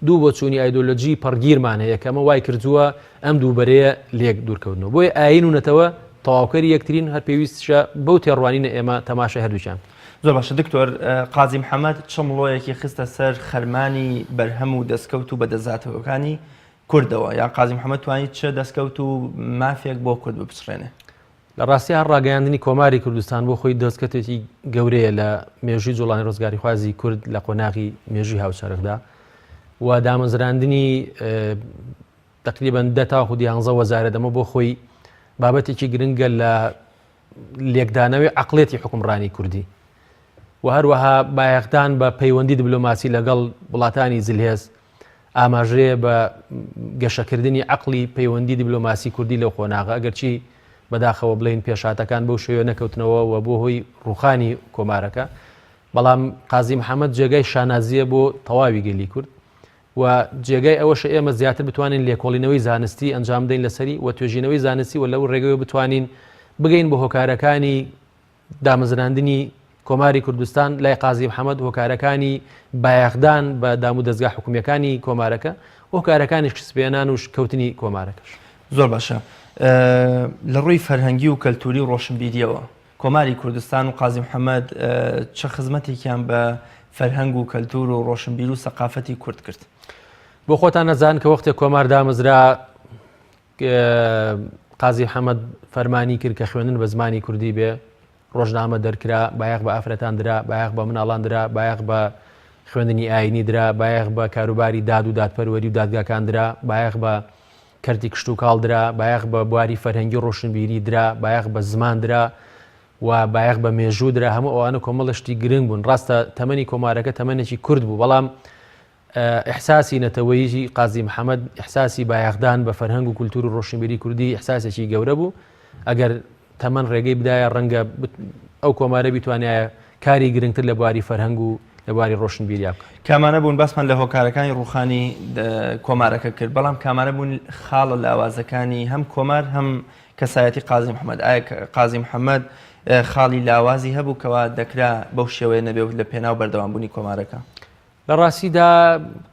دوو بۆچوونی ئایدۆلۆژی پەڕگیرمان هەیە کە ئەمە وای کردووە ئەم دوو بەرەیە لێک دوورکەوتنەوە. بۆیە ئایین و نەتەوە تەواوکەری یەکترین، هەر پێویستیشە بەو تێڕوانینە ئێمە تەماشای هەردووکیان بکەین. زۆر باشە دکتۆر قازی محەمەد چ مڵۆیەکی خستە سەر خەرمانی بەرهەم و دەستکەوت و بەدەستهاتووەکانی کوردەوە؟ یان قازی محەمەد توانی چ دەستکەوت و مافێک بۆ کورد بپچڕێنێ؟ لە ڕاستیا هەر ڕاگەیاندنی کۆماری کوردستان بۆ خۆی دەستکەوتێکی گەورەیە لە مێژووی جوڵانی ڕزگاریخوازی کورد لە قۆناغی مێژووی هاوچەرخدا و دامەزراندنی تقریبا دە تاوەکو دیانزە وەزارەت ئەمە بۆ خۆی بابەتێکی گرنگە لە لێکدانەوەی عقلێتی حکومڕانی کوردی و هەروەها بایەخدان بە پەیوەندی دیبلۆماسی لەگەڵ وڵاتانی زلهێز ئاماژەیە بە گەشەکردنی عەقڵی پەیوەندی دیبلۆماسی کوردی لەو قۆناغە، ئەگەرچی بەداخەوە بڵێین پێشهاتەکان بەو شێوەیە نەکەوتنەوە و بۆ هۆی ڕووخانی کۆمارەکە، بەڵام قازی محەمەد جێگای شانازییە بۆ تەواوی گەلی کورد و جێگای ئەوەشە ئێمە زیاتر بتوانین لێکۆڵینەوەی زانستی ئەنجام بدەین لەسەری و توێژینەوەی زانستی و لەو ڕێگەیەوە بتوانین بگەین بە هۆکارەکانی دامەزراندنی کۆماری کوردستان لای قازی محەمەد، هۆکارەکانی بایەخدان بە دامودەزگا حکومییەکانی کۆمارەکە، هۆکارەکانی شکستپێهێنان و کەوتنی کۆمارەکەش. زۆر باشە. لە ڕووی فەرهەنگی و کەلتووری و ڕۆشنبیرییەوە کۆماری کوردستان و قازی محەمەد چ خزمەتێکیان بە فەرهەنگ و کەلتوور و ڕۆشنبیر و سەقافەتی کورد کرد؟ بۆ خۆتان ئەزانن کە وەختێک کۆمار دامەزرا، قازی محەمەد فەرمانی کرد کە خوێندن بە زمانی کوردی بێ، ڕۆژنامە دەرکرا، بایەخ بە ئافرەتان درا، بایەخ بە مناڵان درا، بایەخ بە خوێندنی ئایینی درا، بایەخ بە کاروباری داد و دادپەروەری و دادگاکان درا، بایەخ بە کەرتی کشتوکاڵ درا، بایەخ بە بواری فەرهەنگی و ڕۆشنبیری درا، بایەخ بە زمان درا و بایەخ بە مێژوو درا، هەموو ئەوانە کۆمەڵە شتی گرنگ بوون. ڕاستە تەمەنی کۆمارەکە تەمەنێکی کورت بوو، بەڵام ئیحساسی نەتەوەیی قازی محەمەد، ئیحساسی بایەخدان بە فەرهەنگ و کولتوور و ڕۆشنبیری کوردی ئیحساسێکی گەورە بوو. ئەگەر تەمەن ڕێگەی بدایە ڕەنگە ئەو کۆمارە بیتوانایە کاری گرنگتر لە بواری فەرهەنگ و لە بواری ڕۆشنبیریا بکات. کامانە بوون؟ باسمان لە هۆکارەکانی ڕووخانی کۆمارەکە کرد، بەڵام کامانە بوون خاڵە لاوازەکانی هەم کۆمار هەم کەسایەتی قازی محەمەد؟ ئایا قازی محەمەد خاڵی لاوازی هەبوو کەوا دەکرا بەو شێوەیە نەبێ و لە پێناو بەردەوامبوونی کۆمارەکە؟ لە ڕاستیدا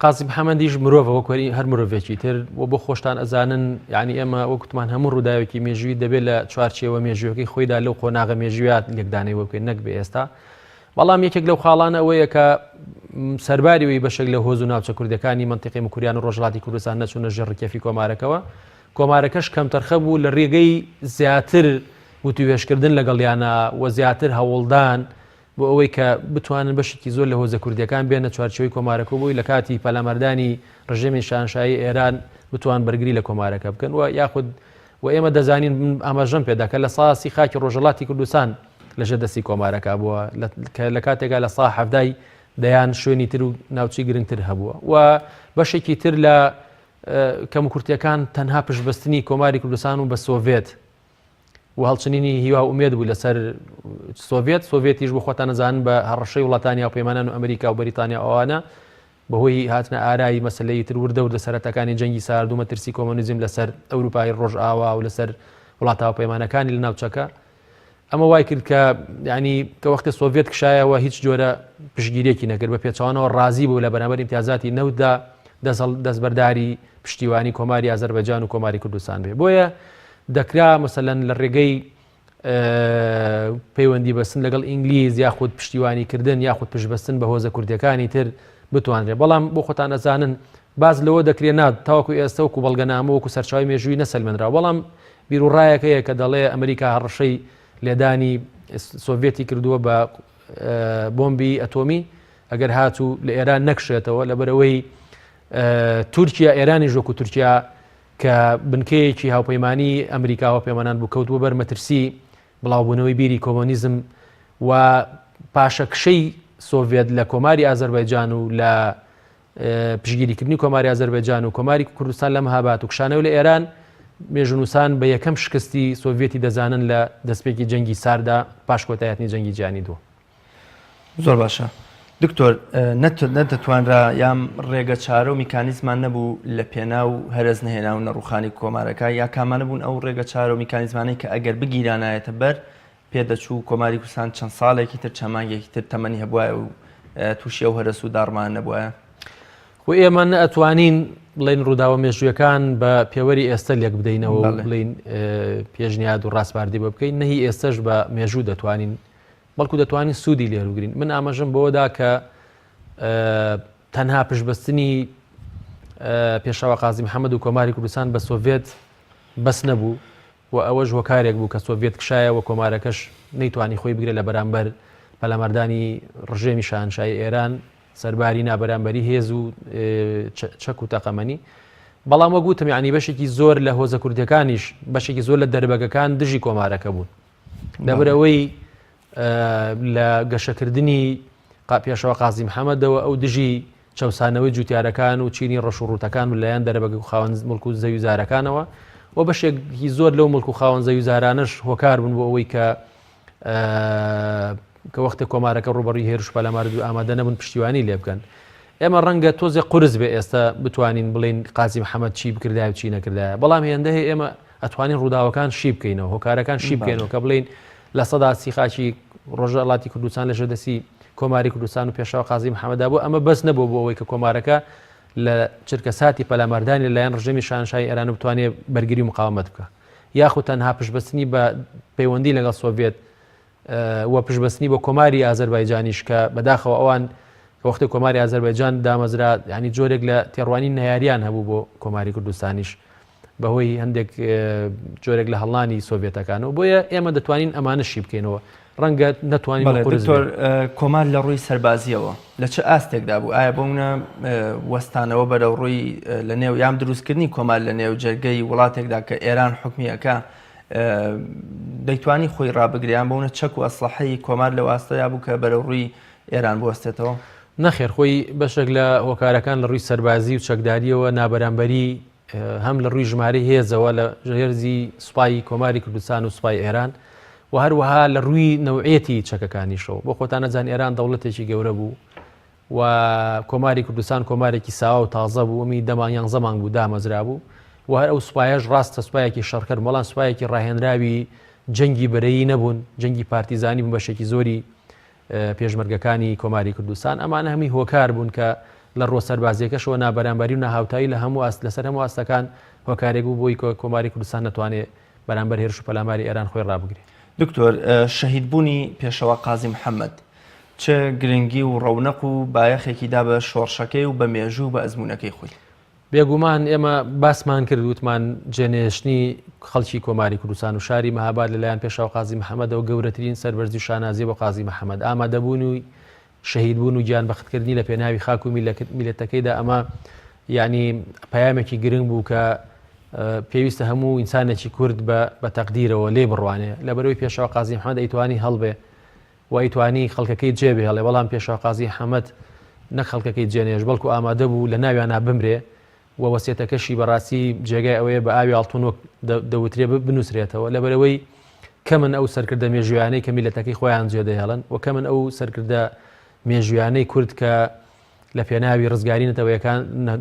قازی محەمەدیش مرۆڤە وەک هەر مرۆڤێکی تر و بۆ خۆشتان ئەزانن یعنی ئێمە وەکوتمان هەموو ڕووداوێکی مێژووی دەبێت لە چوارچێوە مێژووەکەی خۆیدا لەو قۆناغە مێژوویات لێکدانەوە بکەین نەک بە ئێستا بەڵام یەکێک لەو خاڵانە ئەوەیە کە سەرباری وی بەشێک لە هۆز و ناوچە کوردەکانی منتیقی مکوریان و ڕۆژهەڵاتی کوردستان نەچوونە ژێر ڕکێفی کۆمارەکەوە کۆمارەکەش کەمتەرخە بوو لە ڕێگەی زیاتر وتوێژکردن لەگەڵیانە و زیاتر هەوڵدان بۆ ئەوەی کە بتوانن بەشێکی زۆر لە هۆزە کوردیەکان بێنە چوارچێوەی کۆمارەکە و بۆی لە کاتی پەلاماردانی ڕژێمی شاهنشایی ئێران بتوان بەرگری لە کۆمارەکە بکەن و یاخود و ئێمە دەزانین ئاماژەم پێدا کە لە ساسی خاکی ڕۆژهەڵاتی کوردستان لەژێر دەستی کۆمارەکە بووە کە لە کاتێکا لە سا حەفتای دەیان شوێنی تر و ناوچەی گرنگتر هەبووە و بەشێکی تر لە کەموکورتیەکان تەنها پشتبەستنی کۆماری کوردستان و بە سۆڤێت و هەڵچنینی هیوا و ئومێد بوو لەسەر سۆڤێت، سۆڤێتیش بۆ خۆتان ئەزانن بە هەڕەشەی وڵاتانی هاوپەیمانان و ئەمریکا و بەریتانیا و ئەوانە بەهۆی هاتنە ئارای مەسەلەی تر وردە وردە سەرەتاکانی جەنگی سارد و مەترسی کۆمۆنیزم لەسەر ئەوروپای ڕۆژئاوا و لەسەر وڵاتە هاوپەیمانەکانی لە ناوچەکە ئەمە وای کرد کە ینی کە وەختی سۆڤێت کشایەوە هیچ جۆرە پشگیرێکی نەکرد بە پێچوانەوە ڕازی بوو لە بەرامبەر ئیمتیازاتی نەوتدا دەستبەرداری پشتیوانی کۆماری ئازەربایجان و کۆماری کوردستان بێ بۆیە دەکرا مەسەلەن لە ڕێگەی پەیوەندی بەستن لەگەڵ ئینگلیز یاخود پشتیوانی کردن یاخود پشتبەستن بە هۆزە کوردیەکانی تر بتوانرێت بەڵام بۆ خۆتان ئەزانن باز لەوە دەکرێت نات تاوەکو ئێستا وەکو بەڵگەنامە وەکو سەرچاوی مێژووی نەسەلمێنراوە بەڵام بیروڕایەکەیە کە دەڵێ ئەمریکا هەڕەشەی لێدانی سۆڤێتی کردووە بە بۆمبی ئەتۆمی ئەگەر هاتوو لە ئێران نەکشێتەوە لەبەرەوەی تورکیا ئێرانی ژۆک و تورکیا کە بنکەیەکی هاوپەیمانی ئەمریکا و پەیمانان بوو کەوتووە بەر مەترسی بڵاوبوونەوەی بیری کۆمۆنیزم و پاشەکشەی سۆڤێت لە کۆماری ئازەربایجان و لە پشتگیریکردنی کۆماری ئازەربایجان و کۆماری کوردستان لە مهاباد و کشانەوە لە ئێران، مێژوونووسان بە یەکەم شکستی سۆڤیەتی دەزانن لە دەستپێکی جەنگی ساردا پاش کۆتایهاتنی جەنگی جیهانی دووەم. زۆر باشە دکتۆر نەدەتوانرا یان ڕێگە چارە و میکانیزمان نەبوو لە پێناو هەرەس نەهێنا و نەڕوخانی کۆمارەکە یا کامانە بوون ئەو ڕێگە چارە و میکانیزمانەی کە ئەگەر بگیرانایەتە بەر پێدەچوو کۆماری کوردستان چەند ساڵێکی تر چەند مانگێکی تر تەمەنی هەبوایە و تووشی ئەو هەرەس و داڕمانە نەبوایە. خۆ ئێمە نە ئەتوانین بڵێین ڕووداوە مێژوویەکان بە پێوەری ئێستە لێک بدەینەوە و بڵێین پێشنیاد و ڕاسپاردەی بۆ بکەین، نە هی ئێستەش بە مێژوو دەتوانین، بەڵکو دەتوانین سوودی لێ وەربگرین. من ئاماژەم بەوەدا کە تەنها پشتبەستنی پێشەوا قازی محەممەد و کۆماری کوردستان بە سۆڤێت بەس نەبوو، و ئەوەش هۆکارێک بوو کە سۆڤیەت کشایەوە کۆمارەکەش نەیتوانی خۆی بگرێت لە بەرامبەر پەلاماردانی ڕژێمی شاهنشاهی ئێران سەرباری نابەرامبەری هێز و چەک و تەقەمەنی بەڵام وەک وتم یعنی بەشێکی زۆر لە هۆزە کوردەکانیش بەشێکی زۆر لە دەربەگەکان دژی کۆمارەکە بوون لەبەرئەوەی لە گەشەکردنی پێشەوا قازی محەممەدەوە ئەو دژی چەوسانەوەی جوتیارەکان و چینی ڕەش و ڕووتەکان بوو لەلایەن دەرەبەگ و خاوەن مڵک و زەویوزارەکانەوە و بەشێکی زۆر لەو مڵک و خاوەن زەویوزارانەش هۆکار بوون بۆ ئەوەی کە کە وەختێ کۆمارەکە ڕووبەڕووی هێرش و پەلامار و ئامادە نەبوون پشتیوانی لێ بکەن. ئێمە ڕەنگە تۆزێ قورس بێ ئێستا بتوانین بڵێین قازی محەممەد چی بکردایە و چی نەکردایە، بەڵام هێندە هەیە ئێمە ئەتوانین ڕووداوەکان شی بکەینەوە، هۆکارەکان شی بکەینەوە کە بڵێین 30% خاکی ڕۆژهەڵاتی کوردستان لەژێر دەستی کۆماری کوردستان و پێشەوا قازی محەممەدا بوو، ئەمە بەس نەبوو بۆ ئەوەی کە کۆمارەکە لە چرکەساتی پەلاماردانی لەلایەن ڕژێمی شاهنشاهی ئێران بتوانێت بەرگری و مقاومەت بکا. یاخود تەنها پشتبەستنی بە پەیوەندی لەگەڵ سۆڤێت و پشتبەستنی بە کۆماری ئازەربایجانیش کە بەداخەوە ئەوان کە وەختی کۆماری ئازەربایجان دامەزرا ینی جۆرێک لە تێڕوانین نەیاریان هەبوو بۆ کۆماری کوردستانیش بەهۆی هەندێک جۆرێک لە هەڵانی سۆڤێتەکانەوە بۆیە ئێمە دەتوانین ئەمانە شی بکەینەوە ڕەنگە نەتوانین دکتۆر کۆمار لە ڕووی سەربازیەوە لە چ ئاستێکدا بوو ئایا بۆ منە وەستانەوە بەرەو ڕووی لە نێو یان دروستکردنی کۆمار لە نێو جەرگەی وڵاتێکدا کە ئێران حکمیەکە دەیتوانی خۆی ڕابگریان بۆ منە چەک و ئەسڵحەی کۆمار لەو ئاستەیا بوو کە بەرەو ڕووی ئێران بوەستێتەوە؟ نەخێر خۆی بەشێک لە هۆکارەکان لە ڕووی سەربازی و چەکداریەوە نابەرامبەری هەم لە ڕووی ژمارەی هێزەوە لە هێزی سوپای کۆماری کوردستان و سوپای ئێران و هەروەها لە ڕووی نەوعێتی چەکەکانیشەوە بۆ خۆتان نەزان ئێران دەوڵەتێکی گەورە بوو و کۆماری کوردستان کۆمارێکی ساوا و تازە بوو ئەمی دەمان یان زەمان بوو دامەزرا بوو و هەر ئەو سوپایەش ڕاستە سوپایەکی شەڕکەر بەڵام سوپایەکی ڕاهێنراوی جەنگی بەرەیی نەبوون جەنگی پارتیزانی بوون بەشێکی زۆری پێشمەرگەکانی کۆماری کوردستان، ئەمانە هەمووی هۆکار بوون کە لە ڕووە سەربازییەکەشەوە نابەرامبەری و ناهاوتایی لە هەموو ئاست لەسەر هەموو ئاستەکان هۆکارێک بوو بۆی کە کۆماری کوردستان نەتوانێ بەرامبەر هێرش و پەلاماری ئێران خۆی ڕابگرێ. دکتۆر، شەهید بوونی پێشەوا قازی محەممەد چ گرنگی و ڕەونەق و بایەخێکی دا بە شۆڕشەکەی و بە مێژوو و بە ئەزموونەکەی خۆی؟ بێگومان ئێمە باسمان کرد وتمان جێنەهێشتنی خەڵکی کۆماری کوردستان و شاری مەهاباد لەلایەن پێشەوا قازی محەمەدەوە گەورەترین سەربەرزی و شانازیە بۆ قازی محەمەد ئامادەبوون و شەهیدبوون و گیان بەختکردنی لە پێناوی خاک و میللەتەکەیدا ئەمە یعنی پەیامێکی گرنگ بوو کە پێویستە هەموو ئینسانێکی کورد بە تەقدیرەوە لێ بڕوانێ لەبەرەوەی پێشەوا قازی محەمەد ئەیتوانی هەڵبێ و ئەیتوانی خەڵکەکەی جێ بهێڵێ، بەڵام پێشەوا قازی حەمەد نەک خەڵکەکەی جێ نەهێشت، بەڵکو ئامادە بوو لە ناویانا بمرێ و وەسیەتەکەشی بەڕاستی جێگای ئەوەیە بە ئاوی ئاڵتون وەک دەوترێ بنووسرێتەوە، لەبەرئەوەی کەمن ئەو سەرکردە مێژوویانەی کە میللەتەکەی خۆیان جێ دەهێڵن و کەمن ئەو سەرکردە مێژوویانەی کورد کە لە پێناوی ڕزگاری نەتەوەیەکان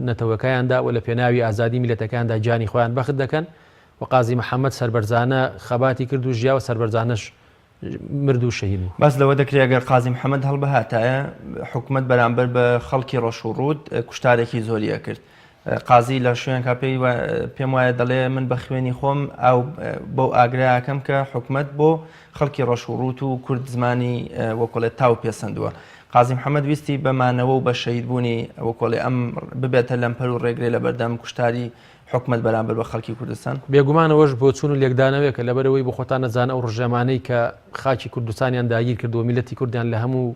نەتەوەکەیاندا و لە پێناوی ئازادی میللەتەکەیاندا گیانی خۆیان بەخت دەکەن و قازی محەمەد سەربەرزانە خەباتی کرد و ژیا و سەربەرزانەش مرد و شەهید بوو. باس لەوە دەکرێت ئەگەر قازی محەمەد هەڵبهاتایە حکومەت بەرامبەر بە خەڵکی ڕەش و ڕووت کوشتارێکی زۆری ئەکرد. قازی لە شوێنکا پێی پێم وایە دەڵێ من بە خوێنی خۆم ئاو بەو ئاگرە ئەکەم کە حکومەت بۆ خەڵکی ڕەش و ڕووت و کورد زمانی وەکوڵێ تاو پێسەندووە. قازی محەمەد ویستی بە مانەوە و بە شەهید بوونی وەکۆڵێ ئەم ببێتە لەمپەر و ڕێگرێ لە بەردەم کوشتاری حکومەت بەرامبەر بە خەڵکی کوردستان؟ بێگومان ئەوەش بۆچوون و لێکدانەوەیەکە، لەبەرئەوەی بۆ خۆتان ئەزانن ئەو ڕژێمانەی کە خاکی کوردستانیان داگیر کردووە، میللەتی کوردیان لە هەموو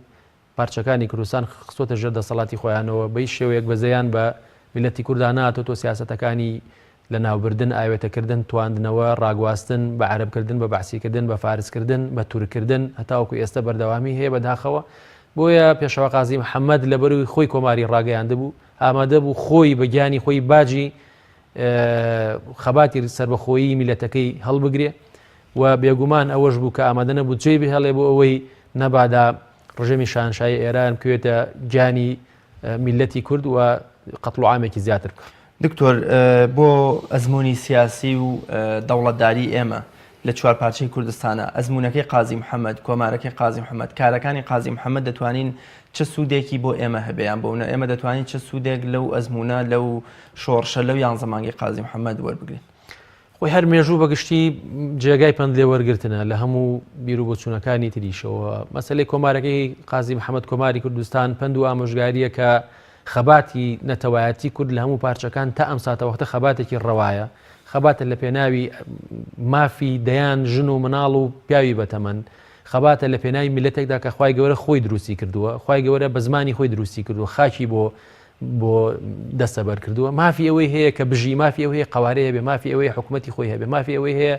پارچەکانی کوردستان خستۆتە ژێر دەسەڵاتی خۆیانەوە، بە هیچ شێوەیەک بەزەیان بە میللەتی کوردا نەهاتۆتەوە، سیاسەتەکانی لەناوبردن، ئاوێتەکردن، تواندنەوە، ڕاگواستن، بە عەرەبکردن، بە بەعسیکردن، بە فارسکردن، بە تورککردن هەتاوەکو ئێستە بەردەوامی هەیە بەداخەوە. بۆیە پێشەوا قازی محەمەد لەبەروی خۆی کۆماری ڕاگەیاندبوو، ئامادە بوو خۆی بە گیانی خۆی باجی خەباتی سەربەخۆیی میللەتەکەی هەڵبگرێ و بێگومان ئەوەش بوو کە ئامادە نەبوو جێی بهێڵێ بۆ ئەوەی نەبادا ڕژێمی شاهنشاهی ئێران بکەوێتە گیانی میللەتی کورد و قەتڵ و عامێکی زیاتر بکات. دکتۆر بۆ ئەزموونی سیاسی و دەوڵەتداری ئێمە لە چوارپارچەی کوردستانە، ئەزموونەکەی قازی محەمەد، کۆمارەکەی قازی محەمەد، کارەکانی قازی محەمەد دەتوانین چ سوودێکی بۆ ئێمە هەبێ یان بۆ ئێمە دەتوانین چ سوودێک لەو ئەزموونە، لەو شۆڕشە، لەو یانزە مانگەی قازی محەمەد وەربگرین؟ خۆی هەر مێژوو بە گشتی جێگای پەند لێ وەرگرتنە لە هەموو بیر و بۆچوونەکانی تریشەوە. مەسەلەی کۆمارەکەی قازی محەمەد کۆماری کوردستان پەند و ئامۆژگارییە کە خەباتی نەتەوایەتی کورد لە هەموو پارچەکان تا ئەم ساتەوەختە خەباتێکی ڕەوایە، خەباتە لە پێناوی مافی دەیان ژن و مناڵ و پیاوی بەتەمەن، خەباتە لە پێناوی میللەتێکدا کە خوای گەورە خۆی دروستی کردووە، خوای گەورە بە زمانی خۆی دروستی کردووە، خاکی بۆ بۆ دەستەبەر کردووە، مافی ئەوەی هەیە کە بژی، مافی ئەوەی هەیە قەوارەی هەبێ، مافی ئەوەی حکوومەتی خۆی هەبێ، مافی ئەوەی هەیە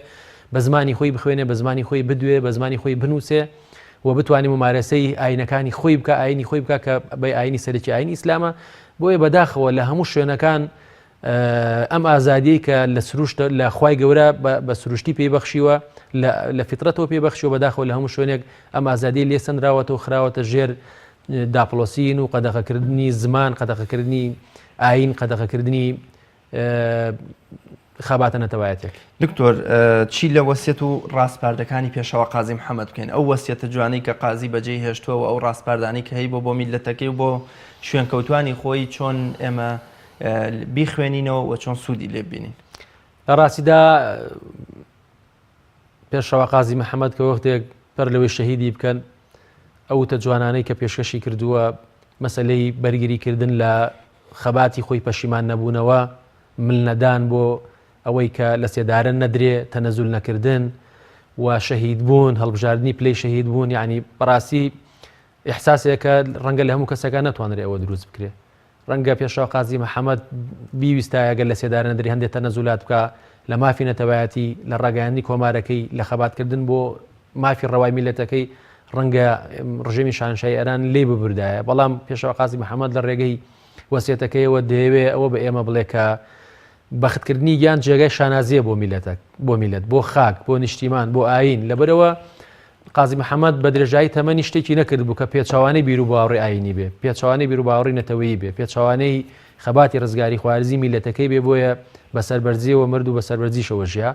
بە زمانی خۆی بخوێنێ، بە زمانی خۆی بدوێ، بە زمانی خۆی بنووسێ و بتوانێ مومارەسەی ئایینەکانی خۆی بکا، ئایینی خۆی بکا کە بە ئایینی سەرەکی ئایینی ئیسلامە. بۆیە بەداخەوە لە هەموو شوێنەکان ئەم ئازادیەی کە لە سروشت لە خوای گەورە بە سروشتی پێی بەخشیوە لە فیترەتەوە پێی بەخشیوە بەداخەوە لە هەموو شوێنێک ئەم ئازادی لێ سەندراوەتەوە خراوەتە ژێر داپڵۆسین و قەدەغەکردنی زمان قەدەغەکردنی ئاین قەدەغەکردنی خەباتە نەتەوایەتێک. دکتۆر چی لە وەسیەت و ڕاسپاردەکانی پێشەوا قازی محەمەد بکەین؟ ئەو وەسیەتە جوانەی کە قازی بەجێی هێشتووە و ئەو ڕاسپاردانەی کە هەیبووە بۆ میللەتەکەی و بۆ شوێنکەوتوانی خۆی چۆن ئێمە بیخوێنینەوە و چۆن سوودی لێ ببینین؟ لە ڕاستیدا پێشەوا قازی محەمەد کە وەختێک بەر لەوەی شەهیدی بکەن ئەو وتە جوانانەی کە پێشکەشی کردووە مەسەلەی بەرگری کردن لە خەباتی خۆی پەشیمان نەبوونەوە مل نەدان بۆ ئەوەی کە لە سێدارە نەدرێ تەنەزول نەکردن و شەهید بوون هەڵبژاردنی پلەی شەهید بوون یعنی بەڕاستی ئیحساسێکە ڕەنگە لە هەموو کەسەکە نەتوانرێ ئەوە دروست بکرێ ڕەنگە پێشەوا قازی محەمەد بیویستایە گەر لە سێدارە نەدرێ هەندێ تەنەزولات بکا لە مافی نەتەوایەتی، لە ڕاگەیاندنی کۆمارەکەی، لە خەباتکردن بۆ مافی ڕەوای میللەتەکەی، ڕەنگە ڕژێمی شاهنشاهی ئێران لێی ببردایە. بەڵام پێشەوا قازی محەمەد لە ڕێگەی وەسیەتەکەیەوە دەیەوێ ئەوە بە ئێمە بڵێ کە بەختکردنی گیان جێگای شانازییە بۆ میللەتەک، بۆ میللەت، بۆ خاک، بۆ نیشتیمان، بۆ ئایین. لەبەرئەوە قازی محەمەد بە درێژایی تەمەنی شتێکی نەکردبوو کە پێچەوانەی بیروباوەڕی ئایینی بێ، پێچەوانەی بیروباوەڕی نەتەوەیی بێ، پێچەوانەی خەباتی ڕزگاریخوارزی میللەتەکەی بێ، بۆیە بە سەربەرزییەوە مرد و بە سەربەرزیشەوە ژیا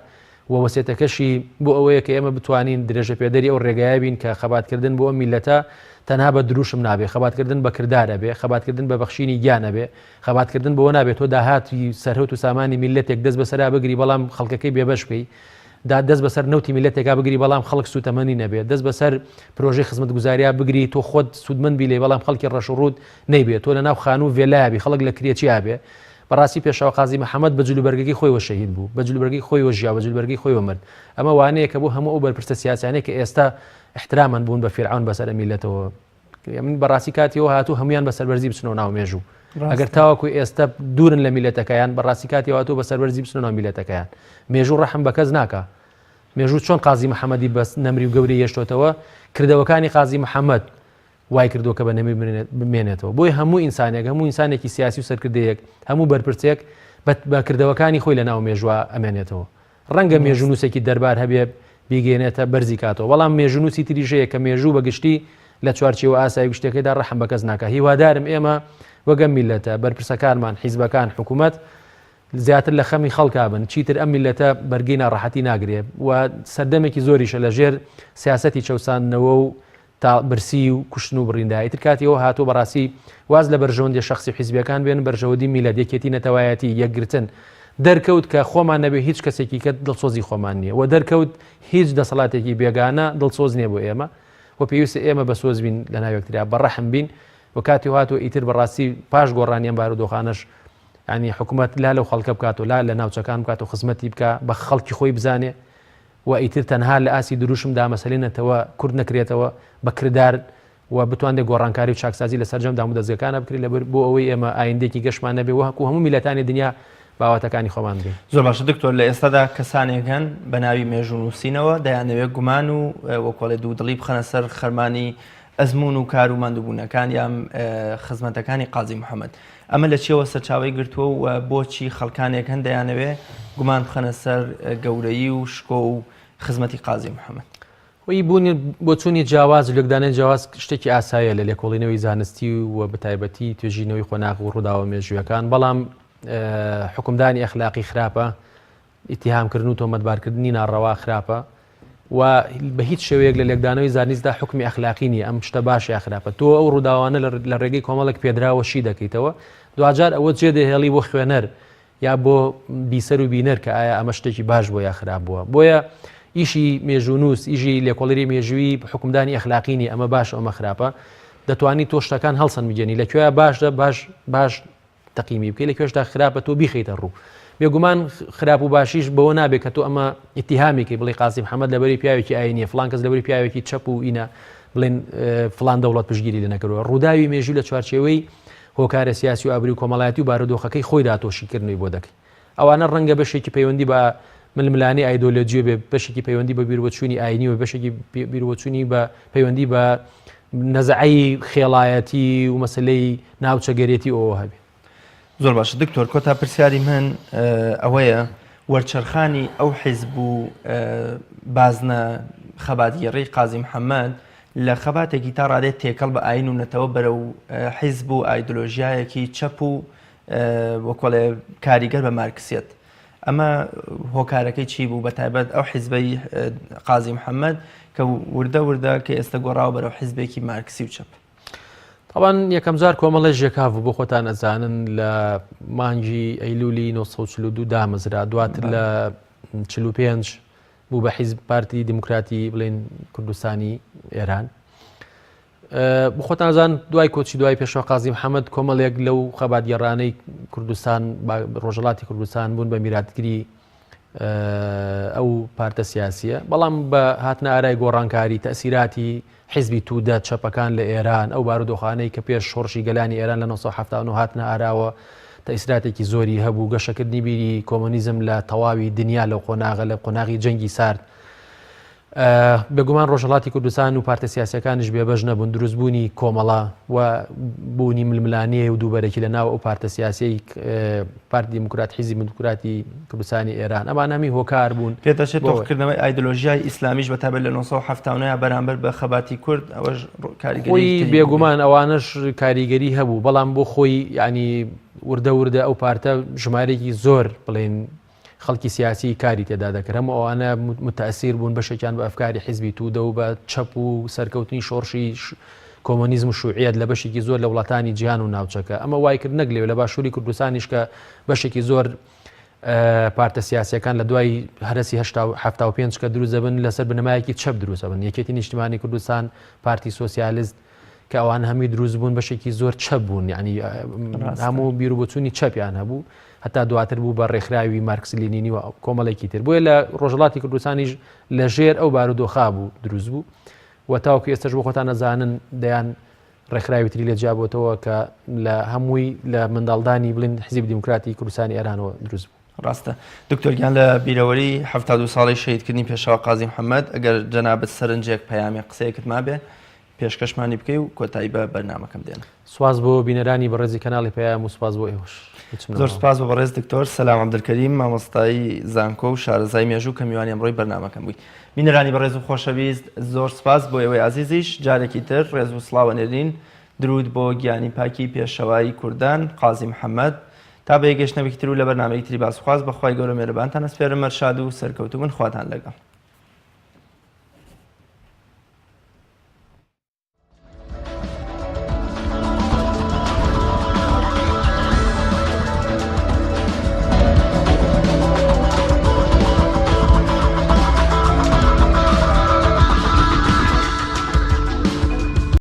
و وەسێتەکەشی بۆ ئەوەیە کە ئێمە بتوانین درێژەپێدەری ئەو ڕێگایە بین کە خەباتکردن بۆ ئەم میللەتە تەنها بە دروشم نابێ، خەباتکردن بە کردار ئەبێ، خەباتکردن بە بەخشینی گیان ئەبێ، خەباتکردن بەوە نابێ تۆ داهاتی سەرهوت و سامانی میللەتێک دەست بەسەرا بگری بەڵام خەڵکەکەی بێبەش بکەی. دا دەست بەسەر نەوتی میللەتێکا بگری بەڵام خەڵک سوتەمەنی نەبێ، دەست بەسەر پرۆژەی خزمەتگوزاریا بگری تۆ خۆت سودمەند بی لێی بەڵام خەڵکی ڕەش و ڕووت نەیبێ، تۆ لەناو خانوو و ڤێلایا بی خەڵک لە کرێچیا بێ. بەڕاستی پێشەوا قازی محەمەد بە جلوبەرگەکەی خۆیەوە شەهید بوو، بە جلوبەرگەی خۆیەوە ژیا، بە جلوبەرگەی خۆیەوە مرد. ئەمە وانەیەکە بۆ هەموو ئەو بەرپرسە سیاسیانەی کە ئێستا ئیحترامەن بوون بە فیرعەون بەسەر ئەم میللەتەوە. من بەڕاستی کاتی ئەوە هاتوو هەمویان بە سەربەرزی بچنەوە ناو مێژوو ئەگەر تاوەکو ئێستا دوورن لە میلەتەکەیان بەڕاستی کاتی هاتوو بە سەربەرزی بچنەوە ناو میلەتەکەیان مێژوو ڕەحم بە کەس ناکا مێژوو چۆن قازی محەممەدی بەس نەمری و گەورەی هێشتۆتەوە کردەوەکانی قازی محەممەد وای کردووە کە بە نەمری بمێنێتەوە بۆی هەموو ئینسانێک هەموو ئینسانێکی سیاسی و سەرکردەیەک هەموو بەرپرسێک بە کردەوەکانی خۆی لە ناو مێژوە ئەمێنێتەوە ڕەنگە مێژوونووسێکی دەربار هەبێ بیگەیەنێتە بەرزی کاتەوە، بەڵام مێژوونووسی تریش هەیە کە مێژوو بە گشتی لە چوارچێوە ئاسایی و گشتیەکەیدا ڕەحم بە کەس ناکا. هیوادارم ئێمە وەک ئەم میللەتە، بەرپرسەکانمان، حیزبەکان، حکوومەت زیاتر لە خەمی خەڵکا بن، چیتر ئەم میللەتە بەرگەی ناڕەحەتی ناگرێ و سەردەمێکی زۆریشە لە ژێر سیاسەتی چەوساندنەوە و تا برسی و کوشتن و بڕیندا ئیتر کاتی ئەوە هاتووە بەڕاستی واز لە بەرژەوەندیە شەخسی و حیزبیەکان بێنن بەرژەوەدی میلەت یەکێتی نەتەوایەتی یەکگرتن دەرکەوت کە خۆمان نەبێ هیچ کەسێکی کە دڵسۆزی خۆمان نییە و دەرکەوت هیچ دەسەڵاتێکی بێگانە دڵسۆز نییە بۆ ئێمە و پێویستە ئێمە بە سۆز بین لە ناو یەکتریا بە ڕەحم بین. و کاتی هاتووە ئیتر بەڕاستی پاش گۆڕانی ئەم بارودۆخانەش ینی حکوومەت لا لەو خەڵکە بکات و لا لە ناوچەکان بکات و خزمەتی بکە بە خەڵکی خۆی بزانێ و ئیتر تەنها لە ئاستی دروشمدا مەسەلەی نەتەوە کورت نەکرێتەوە بە کردار و بتواندێ گۆڕانکاری و چاکسازی لە سەرجەم دامودەزگەکانا بکرێت لەبەر بۆ ئەوەی ئێمە ئایندەیەکی گەشمان نەبێ وهکو هەموو میللەتانی دنیا بە ئاواتەکانی خۆمان بگەین. زۆر باشە دکتۆر لە ئێستادا کەسانێک هەن بە ناوی مێژوو نووسینەوە دەیانەوێت گومان و وەکۆڵێ دوودڵی بخەنە سەر خەرمانی ئەزموون و کار و ماندووبوونەکان یان خزمەتەکانی قازی محەمەد. ئەمە لە چیەوە سەرچاوەی گرتووە و بۆچی خەڵکانێک هەن دەیانەوێ گومان بخەنە سەر گەورەیی و شکۆ و خزمەتی قازی محەمەد؟ هۆی بوونی بۆچوونی جیاواز و لێکدانەوەی جیاواز شتێکی ئاساییە لە لێکۆڵینەوەی زانستی و بەتایبەتی توێژینەوەی قۆناغ و ڕووداوە مێژوویەکان، بەڵام حوکمدانی ئەخلاقی خراپە، ئیتیهامکردن و تۆمەتبارکردنی ناڕەوا خراپە و بە هیچ شێوەیەک لە لێکدانەوەی زانستدا حوکمی ئەخلاقی نییە ئەم شتە باش یا خراپە تۆ ئەو ڕووداوانە لە ڕێگەی کۆمەڵێک پێدراوە شی دەکەیتەوە دواجار ئەوە جێ دەهێڵی بۆ خوێنەر یا بۆ بیسەر و بینەر کە ئایا ئەمە شتێکی باش بووە یا خراپ بووە بۆیە ئیشی مێژوونووس ئیشی لێکۆڵەری مێژووی حکومدانی ئەخلاقی نیە ئەمە باش ئەمە خراپە دەتوانی تۆ شتەکان هەڵسەن بگەنی لە کوێ باشە باش باش تەقیمی بکەی لە کوێشدا خراپە تۆ بیخەیتە ڕوو. بێگومان خراپ و باشیش بەوە نابێت کە تۆ ئەمە ئیتیهامێکی بڵێ قازی محەممەد لەبەری پیاوێکی ئاینیە فلان کەس لەبەری پیاوێکی چەپ و ئینە بڵێن فلان دەوڵەت پشگیری لە نەکردووە ڕووداوی مێژوو لە چوارچێوەی هۆکارە سیاسی و ئابووری و کۆمەڵایەتی و بارودۆخەکەی خۆیدا تۆشیکردنەوەی بۆ دەکەی ئەوانە ڕەنگە بەشێکی پەیوەندی بە ململانێی ئایدۆلۆجیە بێ بەشێکی پەیوەندی بە بیروبۆچوونی ئاینی و بەشێکی بیروبۆچوونی بە پەیوەندی بە نەزعەی خێڵایەتی و مەسلەی ناوچەگەرێتی ئەوە هەبێ. زۆر باشە دکتۆر کۆتا پرسیاری من ئەوەیە وەرچەرخانی ئەو حیزب و بازنە خەباتگێڕی قازی محەممەد لە خەباتێکی تا ڕادێت تێکەڵ بە ئاین و نەتەوە بەرەو حیزب و ئایدۆلۆژیایەکی چەپ و وەکۆڵێ کاریگەر بە مارکسیەت ئەمە هۆکارەکەی چی بوو بەتایبەت ئەو حیزبەی قازی محەممەد کە وردە وردە کە ئێستا گۆڕاوە بەرەو حیزبێکی مارکسی و چەپ. تاوان یەکەم جار کۆمەڵی ژێکاف بۆ خۆتان ئەزانن لە مانگی ئەیلولی 1942 دامەزرا دواتر لە 45 بوو بە حیزب پارتی دیموکراتی بڵێن کوردستانی ئێران خۆتان زان دوای کۆچی دوای پێشەوا قازی محەممەد کۆمەڵێک لەو خەباتگێڕانەی کوردستان ڕۆژهەڵاتی کوردستان بوون بە میراتگری ئەو پارتە سیاسیە بەڵام بە هاتنە ئارای گۆڕانکاری تەسیراتی حیزبی توودە چەپەکان لە ئێران ئەو بارودۆخانەی کە پێش شۆڕشی گەلانی ئێران لە 1970 هاتنە ئاراوە تەئسیراتێکی زۆری هەبوو گەشەکردنی بیری کۆمۆنیزم لە تەواوی دنیا لەو قۆناغە لە قۆناغی جەنگی سارد بێگومان ڕۆژهەڵاتی کوردستان و پارتە سیاسیەکانیش بێبەش نەبوون، دروستبوونی کۆمەڵە و بوونی ململانێ و دووبەرەکی لە ناو ئەو پارتە سیاسیەی پارتی دیموکرات حیزی دیموکراتی کوردستانی ئێران ئەمانە هەمی هۆکار بوون. پێدەچێت تۆخکردنەوەی ئایدۆلۆژیای ئیسلامیش بە تایبەت لە 1970 بەرامبەر بە خەباتی کورد ئەوەش کاریگەری خۆی بێگومان ئەوانەش کاریگەری هەبوو بەڵام بۆ خۆی یانی وردە وردە ئەو پارتە ژمارەیەکی زۆر بڵێن خەڵکی سیاسی کاری تێدا دەکرد هەموو ئەوانە متەئسیر بوون بەشێکیان بە ئەفکاری حیزبی توودە و بە چەپ و سەرکەوتنی شۆڕشی کۆمۆنیزم و شوعیەت لە بەشێکی زۆر لە وڵاتانی جیهان و ناوچەکە ئەمە وای کرد نەک لەوێ لە باشووری کوردستانیش کە بەشێکی زۆر پارتە سیاسەکان لە دوای هەرسی 75 کە دروست دەبن لەسەر بنەمایەکی چەپ دروست دەبن یەکێتی نیشتیمانی کوردستان پارتی سۆسیالیست کە ئەوان هەمووی دروست بوون بەشێکی زۆر چەپ بوون یعنی هەموو بیروبۆچوونی چەپیان هەبوو هەتا دواتر بوو بە ڕێکخراوی مارکس لینینی و کۆمەڵێکی تر بۆیە لە ڕۆژهەڵاتی کوردستانیش لە ژێر ئەو بارودۆخا بوو دروست بوو و تاوەکو ئێستش بۆ خۆتان نەزانن دەیان ڕێکخراوی تری لێ جیابۆتەوە کە لە هەمووی لە منداڵدانی بڵین حزب دیموکراتی کوردستانی ئێرانەوە دروست بوو. ڕاستە دکتۆر گیان لە بیرەوەری 72 ساڵی شەهیدکردنی پێشەوا قازی محەممەد ئەگەر جەنابت سەرنجێک پەیامێک قسەیەکت مابێ پێشکەشمانی بکەی و کۆتایی بە بەرنامەکەم دێنم. سوپاس بۆ بینەرانی بەڕێزی کەناڵی پەیام و سوپاس بۆ ئێوەش. زۆر سوپاس بۆ بەڕێز دکتۆر سەلام عەبدولکەریم مامۆستای زانکۆ و شارەزای مێژوو کە میوانی ئەمڕۆی بەرنامەکەم بووی. بینەرانی بەڕێز و خۆشەویست زۆر سوپاس بۆ ئێوەی ئازیزیش جارێکی تر ڕێز و سڵاو ئەنێرین درود بۆ گیانی پاکی پێشەوای کوردان قازی محەممەد تا بە یەکگەشتنەوەیەکی تر و لە بەرنامەیەکی تری باسوخواس بە خوای گەورە مێرەبانتان ئەسپێرم هەر شاد و سەرکەوتوو بن خواتان لەگەڵ.